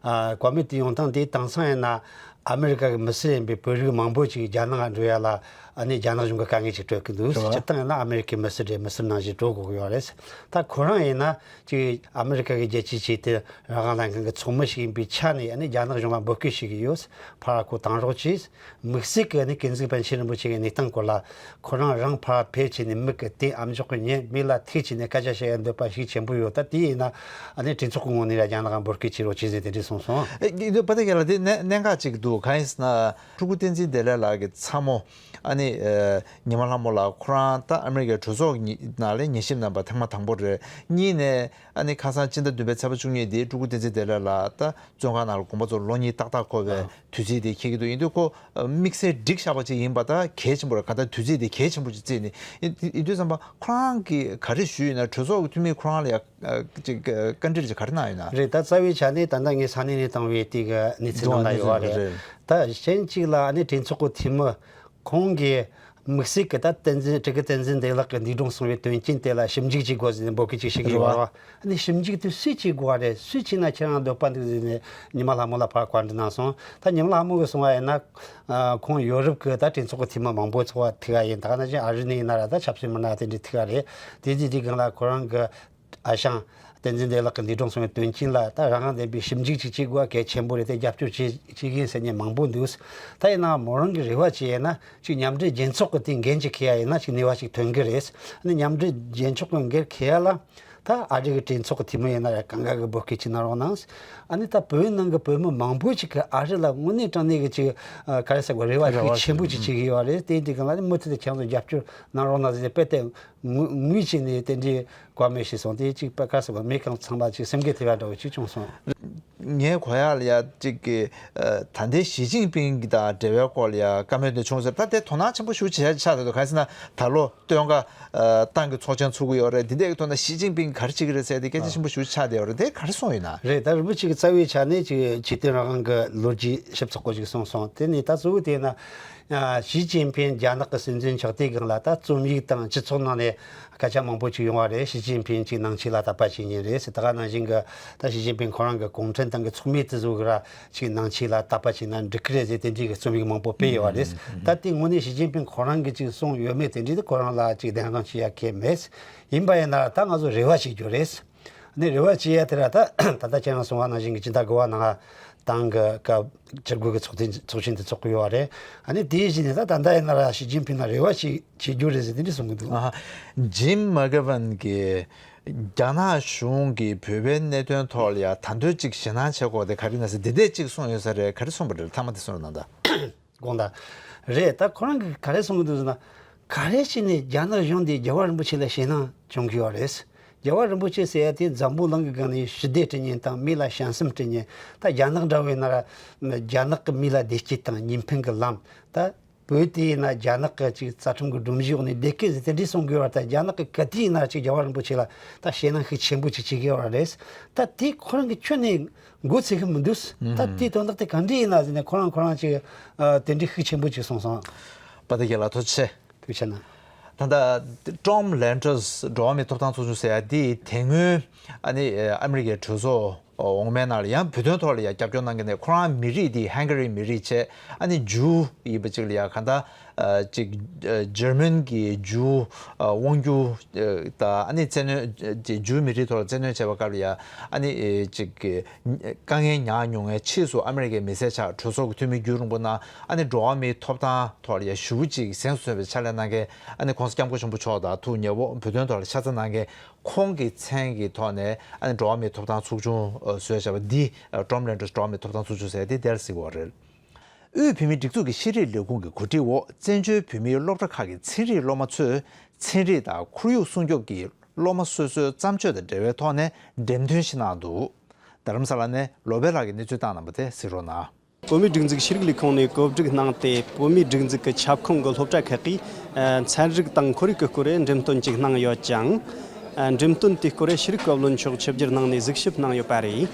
ཨ་བཀའ་མོལ་དེ་ཡོང་སྟངས་དེ་དེང་སང་ཡིན་ན་ཨ་མི་རི་ཀ་གི་མི་སེར་ཡིན་པའི་བོད་རིགས་མང་པོ་ཅིག་རྒྱ་ནག་འགྲོ་ཡ་ལ་ཨ་ནི་རྒྱ་ནག་གཞུང་གིས་དཀའ་ངལ་ཅིག་སྤྲོད་ཀྱི་འདུག་རེད་བ། སྤྱིར་བཏང་ཡིན་ན་ཨ་མི་རི་ཀའི་མི་སེར་རེད། མི་སེར་ནང་བཞིན་འགྲོ་དགོས་ཀྱི་ཡོད་རེད། ད་ཁོ་རང་ཡིན་ན་ཅིག་ཨ་མི་རི་ཀ་གི་རྒྱལ་སྤྱིའི་ཆོས་དད་རང་དབང་ལྷན་ཁང་གི་ཚོགས་མི་ཞིག་ཡིན་པའི་ཆ་ནས་ཨ་ནི་རྒྱ་ནག་གཞུང་ལ་འབོད་སྐུལ་ཞུ་གི་ཡོད། ཕར་ཁོ་དང་རོགས་གྱིས། དམིགས་བསལ་གྱི་ནི་ཀུན་གཟིགས་པཎ་ཆེན་རིན་པོ་ཆེ་གི་གནས་སྟངས་སྐོར་ལ་ཁོ་རང་རང་ཕར་ཕེབས་བྱས་ནས་མིག་གིས་དེ་ཨ་མཆོག་གི་ཉེ་མིག་ལ་ཐུག་བྱས་ནས་སྐད་ཆ་བཤད་ཡ་འདོད་པ་ཤུགས་ཆེན་པོ་ཡོད། ད་དེ་ཡིན་ན་ཨ་ནི་གྲོས་ཚོགས་ཀྱི་ངོས་ནས་ར་རྒྱ་ནག་ལ་འབོད་སྐུལ་བྱེད་རོགས་བྱེད་ཟེར་དེ་འདྲས་གསུངས་སོང་། ཨེ་འདི་འདི་པ་ཏ་རྒན་ལགས། དེ་གནད་གནད་འགག་ཅིག་འདུག་གང་ཡིན་ཟེར་ན་སྤྲུལ་སྐུ་བསྟན་འཛིན་བདེ་ལེགས་ལགས་ཀྱི་ཚ་མོ་ཨ་ནི་ཨེ་ཉི་མ་ལྷ་མོ་ལགས་ཁོ་རང་ད་ཨ་མི་རི་ཀའི་གྲོས་ཚོགས་ཉི་ནང་ལ་ཉན་ཞིབ་གནང་པ་ཐེངས་མ་དང་པོ་རེད། གཉིས་ནས་ཨ་ནི་ཁ་སང་སྤྱི་ཟླ་བདུན་པའི་ཚེས་པ་བཅུ་གཉིས་དེ་སྤྲུལ་སྐུ་བསྟན་འཛིན་བདེ་ལེགས་ལགས་ད་བཙོན་ཁང་ནང་ལ་དགོངས་པ་རྫོགས་ལོ་གཉིས་ཏག་ཏག་འཁོར་བའི་དུས་ཚིགས་དེ་འཁེལ་གྱི་འདུག་ཡིན་དུས་ཁོ་དམིགས་བསལ་འགྲིག་བཞག་པ་ཅིག་ཡིན་པ་ད་གལ་ཆེན་པོ་རེད། གང་ལྟར་དུས་ཚིགས་དེ་གལ་ཆེན་པོ་ཅིག་བརྩིས་ནས་ཡིན་ཡིན་དུས་ཙམ་པ་ཁོ་རང་གིས་ག་རེ་ཞུས་ཡོད་ན། གྲོས་ཚོགས་ཀྱི་འཐུས་མིས་ཁོ་རང་ལ་ཡ་ཅིག་བཀའ་འདྲི་ཅིག་ག་རེ་གནང་ཡོད་ན། རེད། ད་རྩ་བའི་ཆ་ནས་ད་ལྟ་ངས་ས་གནས་ནས་བཏང་བའི་དེ་གི་གནས་ཚུལ་ནང་ལ་ཡོད་པ་རེད། ད་གཞན་གཅིག་ལ་ཨ་ནི་གྲོས་ཚོགས་ཀྱི་འཐུས་མི་ཁོང་གིས་དམིགས་བསལ་གྱི་ད་བསྟན་འཛིན་སྤྲུལ་སྐུ་བསྟན་འཛིན་བདེ་ལེགས་ཀྱིས་འདས་གྲོངས་སོང་བའི་དོན་རྐྱེན་དེ་ལ་ཞིབ་འཇུག་བྱེད་དགོས་ཟེར་ནས་འབོད་སྐུལ་ཅིག་ཞུ་གི་ཡོད་རེད་བ། ཨ་ནི་ཞིབ་འཇུག་དེ་སུས་བྱེད་དགོས་པ་རེད། སུས་བྱས་ན་ཁྱེད་རང་འདོད་པ་འདུག་ཟེར་ནས་ཉི་མ་ལྷ་མོ་ལ་ཕར་བཀའ་འདྲི་གནང་སོང་། ད་ཉི་མ་ལྷ་མོ་གིས་གསུངས་པ་ཡིན་ན། ཨ་ཁོང་ཡོ་རོབ་ཀྱི་ད་གྲོས་ཚོགས་ཀྱི་འཐུས་མི་མང་པོ་ཚོགས་པ་ཐུག་པ་ཡིན། ད་ག་ནང་བཞིན་ཨ་རི་ནས་ཡིན་ན་ར་ད་ཆབ་སྲིད་མི་སྣ་དེ་འདྲ་ཐུག་པ་རེད། དེ་དུས་དེའི་སྒང་ལ་ཁོ་རང་གི་ཨ་ཞང་བསྟན་འཛིན་བདེ་ལེགས་ཀྱིས་འདས་གྲོངས་སོང་བའི་དོན་རྐྱེན་ལ་ད་རང་དབང་ལྡན་པའི་ཞིབ་འཇུག་ཅིག་བྱེད་དགོས་པ་གལ་ཆེན་པོ་རེད། དེ་རྒྱབ་སྐྱོར་བྱེད་བྱེད་ཀྱི་ཡིན་ཟེར་མཁན་མང་པོ་འདུག་ད་ཡིན་ནའང་མོ་རང་གི་རེ་བ་ཅིག་ཡིན་ན་ཅིག་མཉམ་འབྲེལ་རྒྱལ་ཚོགས་ཀྱི་དེ་འགན་ཅིག་འཁྱེར་ཡ་ཡིན་ན་ཅིག་ནུས་པ་ཅིག་ཐོན་གྱི་རེད། ཨ་ནི་མཉམ་འབྲེལ་རྒྱལ་ཚོགས་ཀྱི་འགན་འཁྱེར་ཡ་ལ་ད་ཨ་རི་གི་གྲོས་ཚོགས་ཀྱི་འཐུས་མི་ཡིན་ན་ར་གང་ག་གིས་འབོད་སྐུལ་ཅིག་གནང་རོགས་གནང་། ཨ་ནི་ད་བོད་ནང་གི་བོད་མི་མང་པོ་ཅིག་གིས་ཨ་རི་ལ་དངོས་གནས་དྲང་གནས་ཀྱི་ཅིག་ཨ་ག་རེ་ཟེར་དགོས། རེ་བ་ཤུགས་ཆེན་པོ་ཅིག་བྱེད་ཀྱི་ཡོད་རེད། དེ་འདི་གང་ལ་ནི་མུ་མཐུད་དུ་ཁྱེད་ཚོ་རྒྱབ་སྐྱོར་གནང་རོགས་གནང་ཟེར་ནས་དཔེ་དེ་ངུ་ངུས་བྱས་ནས་དེ་འདྲའི་བཀའ་མོལ་ཞུས་སོང་། དེ་ཅིག་པ་ག་ཟེར་བ་མི་གང་ཚང་མ་ཅིག་སེམས་འགུལ་ཐེབས་ཡ་འདྲ་བོ་ཅིག་བྱུང་སོང་། ངའི་གོ་ཡག་ལ་ཡ་ཅིག་གི་ཨ་ད་ལྟའི་ཞི་ཅིན་ཕིང་གི་དང་འབྲེལ་བའི་སྐོར་ལ་ཡ་བཀའ་མོལ་དེ་བྱུང་ཟེར། ད་དེ་དོ་སྣང་ཆེན་པོ་ཞེ་པོ་བྱེད་ཡ་ཆགས་བསྡད་འདུག་གང་ཡིན་ཟེར་ན་ད་ལོ་སྟོན་ཁ་ཨ་ཏང་གི་ཚོགས་ཆེན་ཚུགས་ཀྱི་ཡོད་རེད། འདི་འདྲའི་ཐོག་ན་ཞི་ཅིན་ཕིང་ག་རེ་བྱེད་ཀྱི་རེད་ཟེར་དེ་སྐད་ཆ་ཆེན་པོ་ཞེ་པོ་ཆགས་བསྡད་ཡོད་རེད། དེ་ག་རེ་གསུངས་ཡོད་ན། རེད། ད་རིན་པོ་ཆེ་གི་རྩ་བའི་ཆ་ནས་ཅིག་ཆོས་དད་རང་དབང་གི་ལོ་རྒྱུས་ཞིབ་ཚགས་པོ་ཅིག་གསུངས་སོང་། དེ་ནས་ད་གཙོ་བོ་དེ་ན། ཨ་ཞི་ཅིན་ཕིང་རྒྱ་ནག་གི་སྲིད་འཛིན་ཆགས་དུས་སྒང་ལ་ད་རྩོམ་ཡིག་དང་སྤྱི་ཚོགས་ནང་ནས་སྐད་ཆ་མང་པོ་ཅིག་ཡོང་བ་རེད། ཞི་ཅིན་ཕིང་ཅིག་ནང་ཆོས་ལ་དད་པ་བྱེད་མཁན་རེད་ཟེར། ད་ག་ནང་བཞིན་གི་ད་ཞི་ཅིན་ཕིང་ཁོ་རང་གི་གུང་ཁྲན་ཏང་གི་ཚོགས་མི་དེ་ཚོ་གི་ར་ཅིག་ནང་ཆོས་ལ་དད་པ་བྱས་ན་འགྲིག་གི་རེད་ཟེར་དེ་འདྲའི་གི་རྩོམ་ཡིག་མང་པོ་སྤེལ་ཡོད་པ་རེད། ད་དེ་དངོས་གནས་ཞི་ཅིན་ཕིང་ཁོ་རང་གིས་ཅིག་གསུངས་ཡོད་མེད་དེ་འདྲའི་དེ་ཁོ་རང་ལ་ཅིག་བདེན་དཔང་བྱེད་ཡ་གང་ཡང་མེད། ཡིན་པ་ཡིན་ན་ད་ང་ཚོ་རེ་བ་བྱེད་རྒྱུ་རེད། ནས་རེ་བ་བྱེད་ཡ་དེ་ར་ད་ད་ལྟ་ཁྱེད་རང་གསུངས་པ་ནང་བཞིན་གྱི་སྤྱི་ཟླ་དགུ་པ་ནང་ཏང་གི་སྐབས་བཅུ་དགུ་གི་ཚོགས་ཐེངས་ཚོགས་ཆེན་དེ་ཚོགས་ཀྱི་ཡོད་པ་རེད། ཨ་ནི་དེའི་གཞི་ནས་ད་ད་ལྟ་ཡིན་ན་ར་ཞི་ཅིན་ཕིང་ལ་རེ་བ་བྱེད་བྱེད་རྒྱུ་རེད་ཟེར་དེ་འདྲ་གསུང་གི་འདུག་ཨ་ཧ། ཇིམ་མ་གྷ་ཝན་གྱིས་ རྒྱ་ནག་གཞུང་གིས་བོད་པའི་གནད་དོན་ཐོག་ལ་ཡ་ད་དུང་ཅིག་ཞེད་སྣང་བྱེད་དགོས་དེ་ག་རེ་ཡིན་ན་ཟེར། འདི་འདྲས་ཅིག་གསུངས་ཡོད་ས་རེད། ག་རེ་གསུངས་པ་རེད། མཐའ་མ་དེ་གསུངས་རོགས་གནང་དང་། དགོངས་དག་རེད། ད་ཁོ་རང་གིས་ག་རེ་གསུང་གི་འདུག་ཟེར་ན། ག་རེ་བྱས་ནས་རྒྱ་ནག་གཞུང་འདིས་རྒྱལ་བ་རིན་པོ་ཆེ་ལ་ཞེད་སྣང་བྱུང་གི་ཡོད་རེད། རྒྱལ་བ་རིན་པོ་ཆེ་ཟེར་ཡ་དེ་འཛམ་བུ་གླིང་གི་སྒང་ནས་ཞི་བདེ་སྤྲད་མཁན་དང་མི་ལ་བྱམས་སེམས་སྤྲད་མཁན། ད་རྒྱ་ནག་འདྲ་བོ་ཡིན་ན་ར་རྒྱ་ནག་གི་མི་ལ་བདེ་སྐྱིད་དང་གཉིས་ཕན་གྱི་ལམ། ད་བོད་དེ་ཡིན་ན་རྒྱ་ནག་གི་ཅིག་རྩ་ཁྲིམས་ཀྱི་སྒྲོམ་གཞི་འོག་ནས་བསྡད་ཀྱི་ཟེར་དེ་འདྲས་གསུང་དགོས་བར། ད་རྒྱ་ནག་གི་ག་དུས་ཡིན་ན་ཅིག་རྒྱལ་བ་རིན་པོ་ཆེ་ལ་ད་ཞེད་སྣང་ཤུགས་ཆེན་པོ་ཅིག་བྱེད་ཀྱི་ཡོད་རེད། ད་དེ་ཁོ་རང་གི་ཁྱོན་ནས་མགོ་ཚོས་ཀྱི་མི་འདུག་ད་དེའི་དོན་དག་དེ་ག་འདྲས་ཡིན་ན་ཟེར་ནས་ཁོ་རང་ཁོ་རང་ཅིག་ཨ་དེ་འདྲས་ཤུགས་ཆེན་པོ་ཅིག་གསུངས་སོང་། པ་ད་རྒྱལ་ལགས་ཐུགས་རྗེ་ཆེ། ཐུགས་རྗེ་ཆེ་གནང་། ད་ལྟ་Tom Lantos འགྲོ་བ་མིའི་ཐོབ་ཐང་ཚོགས་ཆུང་ཟེར་ཡ་འདི་དེ་སྔོན་ཨ་ནི་ཨ་མི་རི་ཀའི་གྲོས་ཚོགས་འོག་མའི་ནང་ལ་ཡང་བོད་དོན་ཐོག་ལ་ཡང་སྐྱབས་བཅོལ་གནང་མཁན་དེ་ཁོ་རང་མི་རིགས་འདི་ཧན་གྷ་རི་མི་རིགས་བྱས། ཨ་ནི་ཇུའུ་ཡིན་པ་ཅིག་ལ་ཡང་གང་ལྟར་ཨ་ཅིག་ཨ་འཇར་མན་གྱི་ཇུའུ་ཨ་དབང་སྒྱུར་ཨ་དང་ཨ་ནི་བཙན་གནོན་ཅིག་ཇུའུ་མི་རིགས་ཐོག་ལ་བཙན་གནོན་བྱས་པ་སྐབས་ལ་ཡང་ཨ་ནི་ཨེ་ཅིག་དཀའ་ངལ་མྱངས་མྱོང་མཁན་ཕྱིས་སུ་ཨ་མི་རི་ཀའི་མི་སེར་ཆགས། གྲོས་ཚོགས་ཀྱི་འཐུས་མི་རྒྱུན་རིང་པོ་གནང་། ཨ་ནི་འགྲོ་བ་མིའི་ཐོབ་ཐང་ཐོག་ལ་ཡང་ཞེ་པོ་ཅིག་གཟེངས་སུ་ཚུགས་པའི་ཕྱག་ལས་གནང་མཁན། ཨ་ནི་༸གོང་ས་༸སྐྱབས་མགོན་ཆེན་པོ་མཆོག་དང་ཐུགས་མཉེས་པོ་བོད་དོན་ཐོག་ལ་ཤ་ཚ་གནང་མཁན། ཁོང་གི་མཚན་གྱི་ཐོག་ནས་ཨ་ནི་འགྲོ་བ་མིའི་ཐོབ་ཐང་ཚོགས་ཆུང་ཨ་བཟོས་བྱས་པ་འདི་ཨ་Tom Lantos འགྲོ་བ་མིའི་ཐོབ་ཐང་ཚོགས་ཆུང་ཟེར་དེ་དེར་གཟིགས་པ་རེད། དབུས་བོད་མིའི་སྒྲིག་འཛུགས་ཀྱི་ཤེས་རིག་ལས་ཁུངས་ཀྱི་གོ་སྒྲིག་འོག་བཙན་བྱོལ་བོད་མིའི་སློབ་གྲྭ་ཁག་གི་ཚན་རིག་སློབ་མ་ཚོས་ཚན་རིག་དང་ཁོར་ཡུག་སྲུང་སྐྱོབ་ཀྱི་སློབ་མ་སོ་སོའི་བརྩམས་ཆོས་དང་འབྲེལ་བའི་ཐོག་ནས་འགྲེམས་སྟོན་ཞིག་གནང་འདུག་རྡ་རམ་ས་ལ་ནས་བློ་བྷེ་ལགས་ཀྱིས་གནས་ཚུལ་བཏང་གནང་པ་དེ་གཟིགས་རོགས་གནང་། བོད་མིའི་སྒྲིག་འཛུགས་ཤེས་རིག་ལས་ཁུངས་ནས་གོ་སྒྲིག་གནང་སྟེ། བོད་མིའི་སྒྲིག་འཛུགས་ཀྱི་ཁྱབ་ཁོངས་ཀྱི་སློབ་གྲྭ་ཁག་གིས་ཚན་རིག་དང་ཁོར་ཡུག་གི་སྐོར་འགྲེམས་སྟོན་ཅིག་གནང་ཡོད་ཅིང་། འགྲེམས་སྟོན་དེའི་སྐོར་ཤེས་རིག་བཀའ་བློན་མཆོག་ཆིབས་བསྒྱུར་གནང་ནས་གཟིགས་ཞིབ་གནང་ཡོད་པ་རེད།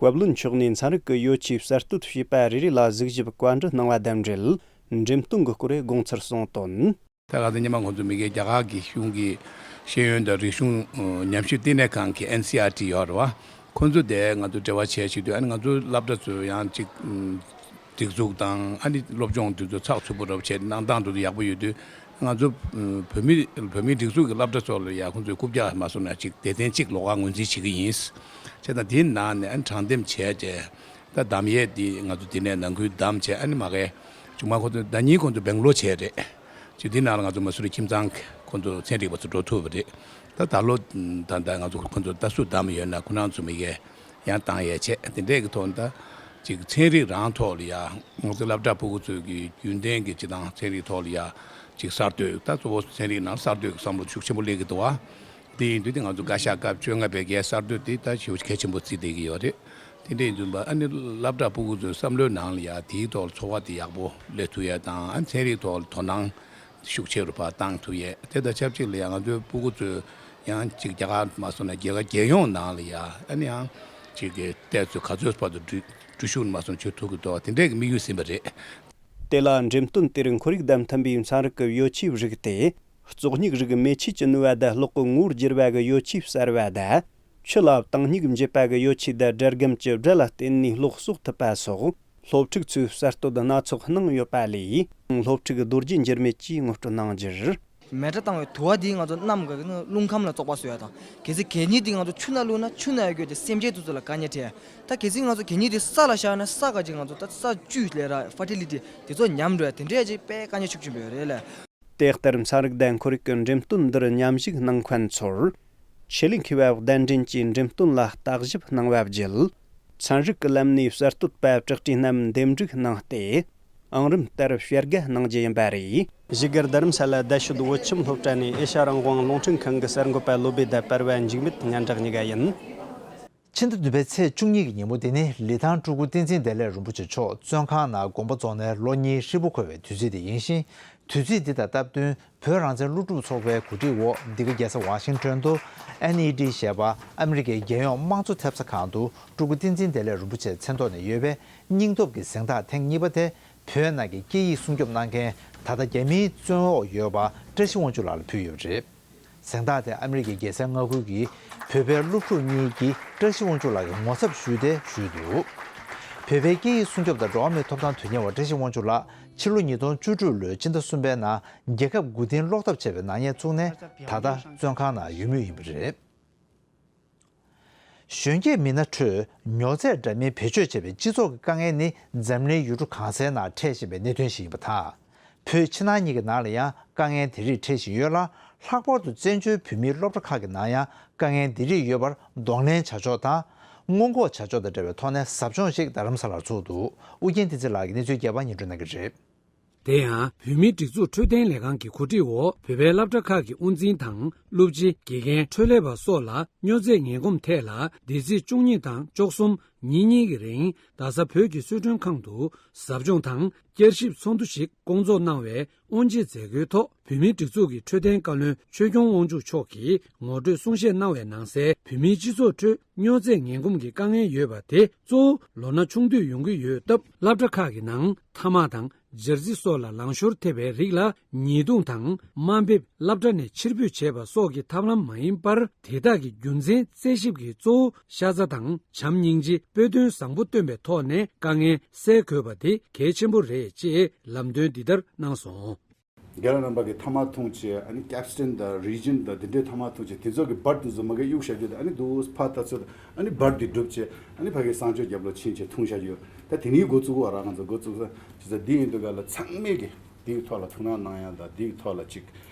བཀའ་བློན་མཆོག་ནས་ཚན་རིག་གི་ཡོ་ཆས་གསར་གཏོད་བྱས་པ་རེ་རེ་ལ་གཟིགས་ཞིབ་བཀའ་འདྲི་གནང་བ་དང་འབྲེལ། འགྲེམས་སྟོན་གྱི་སྐོར་དགོངས་ཚུལ་གསུངས་དོན། ད་ག་ཚོད་སྔོན་མ་ཁོང་ཚོ་མི་སྒེར་རྒྱ་གར་གྱི་གཞུང་གི་ཤེས་ཡོན་དང་རིག་གཞུང་ཉམས་ཞིབ་བསྟི་གནས་ཁང་གི་ཨེན་སི་ཨར་ཊི་ཡོད་རེད་བ། ཁོང་ཚོ་དེ་ང་ཚོ་འབྲེལ་བ་བྱས་བྱེད་དུས། ཨ་ནི་ང་ཚོ་སློབ་གྲྭ་ཚོ་ཡང་ཅིག་སྒྲིག་འཛུགས་དང་ཨ་ནི་སློབ་སྦྱོང་དེ་ཚོ་ཚགས་ཚུད་པོ་རབ་བྱས་གནང་སྟངས་དེ་ཚོ་ཡག་པོ་ཡོད་དུས། ང་ཚོ་བོད་མི་བོད་མིའི་སྒྲིག་འཛུགས་ཀྱི་སློབ་གྲྭ་ཚོ་ལ་ཡང་ཁོང་ཚོས་རྐུབ་བཀྱག་མ་བཟོ་ན་ཅིག་དེ་ཐེངས་ཅིག་ལོགས་ཀ་ངོས་འཛིན་བྱེད་ཀྱི་ཡིན། བྱས་ཙང་དེའི་ནང་ནས་ཨ་ནི་དྲང་འདེམས་བྱས་རྗེས། ད་གདམ་ཡས་འདི་ང་ཚོ་འདི་ནས་ནང་ཁུལ་གདམ་བྱས། ཨ་ནི་མ་གི་ཆུང་མ་ཁོང་ཚོ་ཟླ་ཉིན་ཁོང་ཚོ་སྦེང་ལོར་བྱས་རེད། ཅིག་འདི་ནང་ལ་ང་ཚོ་མ་སུ་རི་ཁྱིམ་ཚང་གི་ཁོང་ཚོ་ཚན་རིག་པ་ཚོ་འགྲོ་ཐུབ་པ་རེད། ད་ད་ལོ་ད་ལྟ་ང་ཚོ་ཁོང་ཚོ་ད་སུ་གདམ་ཡོད་ན་ཁོ་རང་ཚོ་མི་གས་ཡང་བཏང་ཡས་བྱས། དེ་འདྲས་ཀྱི་ཐོག་ད་ཅིག་ཚན་རིག་རང་ཐོག་ལ་ཡ་ང་ཚོ་སློབ་གྲྭ་ཕྲུ་གུ་ཚོས་ཀྱི་རྒྱུན་ལྡན་གྱི་སྤྱི་བཏང་ཚན་རིག་ཐོག་ལ་ཡ་ཅིག་གསར་གཏོད། ད་གཙོ་བོ་ཚན་རིག་ནང་གསར་གཏོད་ཀྱི་བསམ་བློ་ཤུགས་ཆེན་པོ་སླེབས་ཀྱི་འདུག་བ། དེ་ཡིན་དུས་དེ་ང་ཚོ་བཀའ་ཤག་སྐབས་བཅོ་ལྔ་པའི་གི་གསར་གཏོད་དེ་ད་ཞེ་པོ་གལ་ཆེན་པོ་བརྩིས་བསྡད་ཀྱི་ཡོད་རེད། དེ་འདྲ་ཡིན་དུས་ཨ་ནི་སློབ་གྲྭ་ཕྲུ་གུ་ཚོའི་བསམ་བློའི་ནང་ལ་ཡ་དེའི་ཐོག་ལ་ཚོར་བ་དེ་ཡག་པོ་སླེབས་ཐུབ་ཡས་དང་། ཨ་ཚན་རིག་ཐོག་ལ་དོ་སྣང་ཤུགས་ཆེ་རུ་ཕར་བཏང་ཐུབ་ཡས། དེ་དང་ཆབས་ཅིག་ལ་ཡ་ང་ཚོའི་ཕྲུ་གུ་ཚོས་ཡང་ཅིག་རྒྱ་གར་མ་སོང་ན་རྒྱལ་ཁབ་རྒྱལ་ཡོངས་ནང་ལ་ཡ་ཨ་ནི་ཡང་ཅིག་གི་ཏོག་ཙམ་ག་ཚོད་བར་དུ་འགྲུལ་འགྲུལ་ཞུགས་མ་སོང་བྱེད་ཐུབ་ཀྱི་འདུག་དེ་འདྲས་ཀྱི་དམིགས་ཡུལ་ཟིན་པ་རེད། དེ་ལ་འགྲེམས་སྟོན་དེར་ཁོར་ཡུག་དང་མཐུན་པའི་ཚན་རིག་གི་ཡོ་ཆས་བཞུགས་ཏེ། བཙོག་སྙིགས་རིགས་མེ་ཆུ་གྱིས་ནུབ་པ་དང་གློག་གི་ངོ་བོར་བསྒྱུར་བ་གི་ཡོ་ཆས་གསར་བ་དང་། ཆུ་ལ་དྭངས་སྙིགས་འབྱེད་པ་གི་ཡོ་ཆས་དང་སྦྲག་སྒམ་གྱི་སྦྲ་ལ་བརྟེན་ནས་གློག་གསོག་ཐུབ་པ་སོགས་སློབ་ཕྲུག་ཚོས་གསར་གཏོད་སྣ་ཚོགས་གནང་ཡོད་པ་ལས། སློབ་ཕྲུག་རྡོ་རྗེ་འགྱུར་མེད་ཀྱིས་ངོ་སྤྲོད་གནང་རྒྱུར། མེ་སྲེག་བཏང་བའི་དུ་བ་འདིས་ང་ཚོ་གནམ་གྱི་རླུང་ཁམས་ལ་བཙོག་པ་བཟོ་ཡ་དང་། གལ་སྲིད་གད་སྙིགས་འདི་ང་ཚོ་ཆུ་ནང་བླུགས་ན་ཆུ་ནང་ཡོད་རྒྱུ་དེ་སེམས་ཅན་དེ་ཚོ་ལ་དཀའ་ངལ་འཕྲད། ད་གལ་སྲིད་ང་ཚོ་གད་སྙིགས་དེ་ས་ལ་བཞག་ན་ས་ག་ཅིག་ང་ཚོ་ད་ས་བཅུད་ལས་ར་ཕར་ཊི་ལི་ཊི་དེ་ཚོ་ཉམས་འགྲོ་ཡ་དེ་འདྲས་ཅིག་དཔེ་དཀའ་ངལ་ཤུགས་ཆེན་པོ་ཡོད་རེད་ལ། དེ་ལྟར་ཚན་རིག་དང་ཁོར་ཡུག་གི་འགྲེམས་སྟོན་འདིར་མཉམ་ཞུགས་གནང་མཁན་ཚོར། ཆེད་ལས་མཁས་པ་གདན་འདྲེན་གྱིས་འགྲེམས་སྟོན་ལ་བརྟག་ཞིབ་གནང་བ་བརྒྱུད། ཚན་རིག་གི་ལམ་ནས་གསར་གཏོད་པ་བྲག་བྲིས་རྣམས་འདེམས་སྒྲུག་གནང་སྟེ། ཨང་རིམ་ལྟར་བྱ་དགའ་གནང་རྒྱུ་ཡིན་པ་རེད། བཞུགས་སྒར་རྡ་རམ་ས་ལ་རྡ་ཤོད་བོད་ཁྱིམ་སློབ་གྲྭ་ནས་ཨེ་ཤ་རང་དབང་རླུང་འཕྲིན་ཁང་གི་གསར་འགོད་པ་བློ་བྷེ་དང་པར་བ་འཇིགས་མེད་སྙན་གྲགས་གཉིས་ཀ་ཡིན། ཕྱི་ཟླ་བདུན་པའི་ཚེས་བཅུ་གཉིས་ཀྱི་ཉིན་མོ་འདི་ནི་ལི་ཐང་སྤྲུལ་སྐུ་བསྟན་འཛིན་བདེ་ལེགས་རིན་པོ་ཆེ་མཆོག་བཙོན་ཁང་ནང་དགོངས་པ་རྫོགས་ནས་ལོ་གཉིས་ཧྲིལ་པོ་འཁོར་བའི་དུས་ཚིགས་དེ་ཡིན་ཞིང་། དུས་ཚིགས་འདི་དང་སྟབས་བསྟུན་བོད་རང་བཙན་སློབ་ཕྲུག་ཚོགས་པའི་གོ་སྒྲིག་འོག་འདི་ག་རྒྱལ་ས་ཝ་ཤིང་ཊོན་དུ་ཨེན་ཨི་ཌི་ཞེས་པ་ཨ་མི་རི་ཀའི་རྒྱལ་ཡོངས་དམངས་གཙོ་ཐེབས་རྩ་ཁང་དུ་སྤྲུལ་སྐུ་བསྟན་འཛིན་བདེ་ལེགས་རིན་པོ་ཆེའི་མཚན་ཐོག་ནས་ཡོད་པའི་སྙིང་སྟོབས་ཀྱི་གཟེངས་རྟགས་ཐེངས་གཉིས་པ་དེ་བོད་ནང་གི་སྐད་ཡིག་སྲུང་སྐྱོབ་གནང་མཁན་ད་ལྟ་རྒྱ་མིའི་བཙོན་འོག་ཡོད་པ་བཀྲ་ཤིས་དབང་ཕྱུག་ལགས་ལ་ཕུལ་ཡོད་པ་རེད། གཟེངས་རྟགས་དེ་ཨ་མི་རི་ཀའི་རྒྱལ་སའི་མངའ་ཁུལ་གྱི་བོད་པའི་སློབ་ཕྲུག་གཉིས་ཀྱིས་བཀྲ་ཤིས་དབང་ཕྱུག་ལགས་ཀྱི་ངོ་ཚབ་ཞུས་ཏེ་ཞུས་འདུག་བོད་པའི་སྐད་ཡིག་སྲུང་སྐྱོབ་དང་འགྲོ་བ་མིའི་ཐོབ་ཐང་དོན་གཉེར་བ་བཀྲ་ཤིས་དབང་ཕྱུག་ལགས་ཕྱི་ལོ་ཉིས་སྟོང་བཅུ་དྲུག་ལོའི་སྤྱི་ཟླ་གསུམ་པའི་ནང་རྒྱལ་ཁབ་མགོ་རྟིང་སློག་ཐབས་བྱས་པའི་ནག་ཉེས་བཙུགས་ནས་ད་ལྟ་བཙོན་ཁང་ནང་ཡོད་མུས་ཡིན་པ་རེད། གཞོན་སྐྱེས་མི་སྣ་ཁྲོད་མྱོས་རྫས་འདྲ་མིན་བེད་སྤྱོད་བྱས་པའི་སྤྱི་ཚོགས་ཀྱི་དཀའ་ངལ་ནི་འཛམ་གླིང་ཡུལ་གྲུ་གང་སའི་ནང་འཕྲད་བཞིན་པའི་གནད་དོན་ཞིག་ཡིན་པ་དང་། བོད་ཕྱི་ནང་གཉིས་ཀྱི་ནང་ལ་ཡང་དཀའ་ངལ་དེ་རིགས་འཕྲད་བཞིན་ཡོད་ལ། ལྷག་པར་དུ་བཙན་བྱོལ་བོད་མིའི་སློབ་གྲྭ་ཁག་གི་ནང་ཡང་དཀའ་ངལ་འདི་རིགས་ཡོད་པར་གདོང་ལེན་བྱ་ཕྱོགས་དང་། སྔོན་འགོག་བྱ་ཕྱོགས་དང་འབྲེལ་བའི་ཐོག་ནས་ཟབ་སྦྱོང་ཞིག་རྡ་རམ་ས་ལར་ཚུགས་འདུག་ཨུ་རྒྱན་བསྟན་འཛིན་ལགས་ཀྱིས་གནས་ཚུལ་རྒྱས་པ་སྙན་སྒྲོན་གནང་གི་རེད། དེ་ཡང་བོད་མིའི་སྒྲིག་འཛུགས་འཕྲོད་བསྟེན་ལས་ཁང་གི་གོ་སྒྲིག་འོག་བོད་པའི་སློབ་གྲྭ་ཁག་གི་དབུ་འཛིན་དང་སློབ་སྤྱི། དགེ་རྒན། འཕྲོད་ལས་པ་སོགས་ལ་སྨྱོ་རྫས་ངན་གོམས་ཐད་ལ་འདི་ཚེས་བཅུ་གཉིས་དང་བཅུ་གསུམ་ཉིན་གཉིས་ཀྱི་རིང་རྡ་ས་བོད་ཀྱི་གསོལ་མགྲོན་ཁང་དུ་ཟབ་སྦྱོང་དང་བསྐྱར་ཞིབ་ཚོགས་འདུ་ཞིག་བསྐོང་ཚོགས་གནང་བའི་དབུ་འབྱེད་མཛད་སྒོའི་ཐོག་བོད་མིའི་སྒྲིག་འཛུགས་ཀྱི་འཕྲོད་བསྟེན་བཀའ་བློན་ཆོས་སྐྱོང་དབང་ཕྱུག་མཆོག་གིས་ངོ་སྤྲོད་གསུང་བཤད་གནང་བའི་ནང་གསལ། བོད་མིའི་སྤྱི་ཚོགས་ཁྲོད་སྨྱོ་རྫས་ངན་གོམས་ཀྱི་དཀའ་ངལ་ཡོད་པ་དེ་གཙོ་བོ་ལོ་ན་ཆུང་དུས་ཡོང་གི་ཡོད་སྟབས། སློབ་གྲྭ་ཁག་གི་ནང་ཐ་མག་དང་སྦྱར་རྩི་སོགས་ལ་ལང་ཤོར་ཐེབས་པའི་རིགས་ལ་ཉེས་རྡུང་དང་དམའ་འབེབས། སློབ་གྲྭ་ནས་ཕྱིར་འབུད་བྱས་པ་སོགས་ཀྱི་ཐབས་ལམ་མ་ཡིན་པར། དེ་དག་གི་རྒྱུ་མཚན་རྩད་ཞིབ་ཀྱི་གཙོ་བོ་ཤ་ཚ་དང་བྱམས་སྙིང་རྗེ། དཔེ་སྟོན་བཟང་པོ་སྟོན་པའི་ཐོག་ནས་དཀའ་ངལ་སེལ་དགོས་པ་དེ་གལ་ཆེན་པོ་རེད་ཅེས་ལམ་སྟོན་འདི་ལྟར་གནང་སོང་། རྒན་ལགས་རྣམ་པ་གིས་ཐ་མག་འཐུང་བྱས། ཨ་ནི་ཀེབ་སི་ཊིན་དང་རི་ཇིན་དང་འདི་འདྲའི་ཐ་མག་འཐུང་བྱས། དེ་ཚོ་གི་བར་དེ་ཚོ་མ་གི་གཡུག་བཞག་རྒྱུ་དང་། ཨ་ནི་དུ་ཕར་ད་ཚོད། ཨ་ནི་བར་འདི་སྒྲུབ་བྱས། ཨ་ནི་ཕ་གི་གསང་སྤྱོད་རྒྱབ་ལོག་ཕྱིན་བྱས་འཐུང་བཞག་རྒྱུ། ད་དེ་ནི་འགོ་བཙུགས་པ་རང་ང་ཚོ་འགོ་བཙུགས་ས་བྱས་ཙང་། འདི་ཡིན་དུས་ག་ལ་ཚང་མས་གི་འདི་གི་ཐོག་ལ་ཐུགས་སྣང་གནང་ཡ་དང་། འདི་གི་ཐོག་ལ་ཅིག་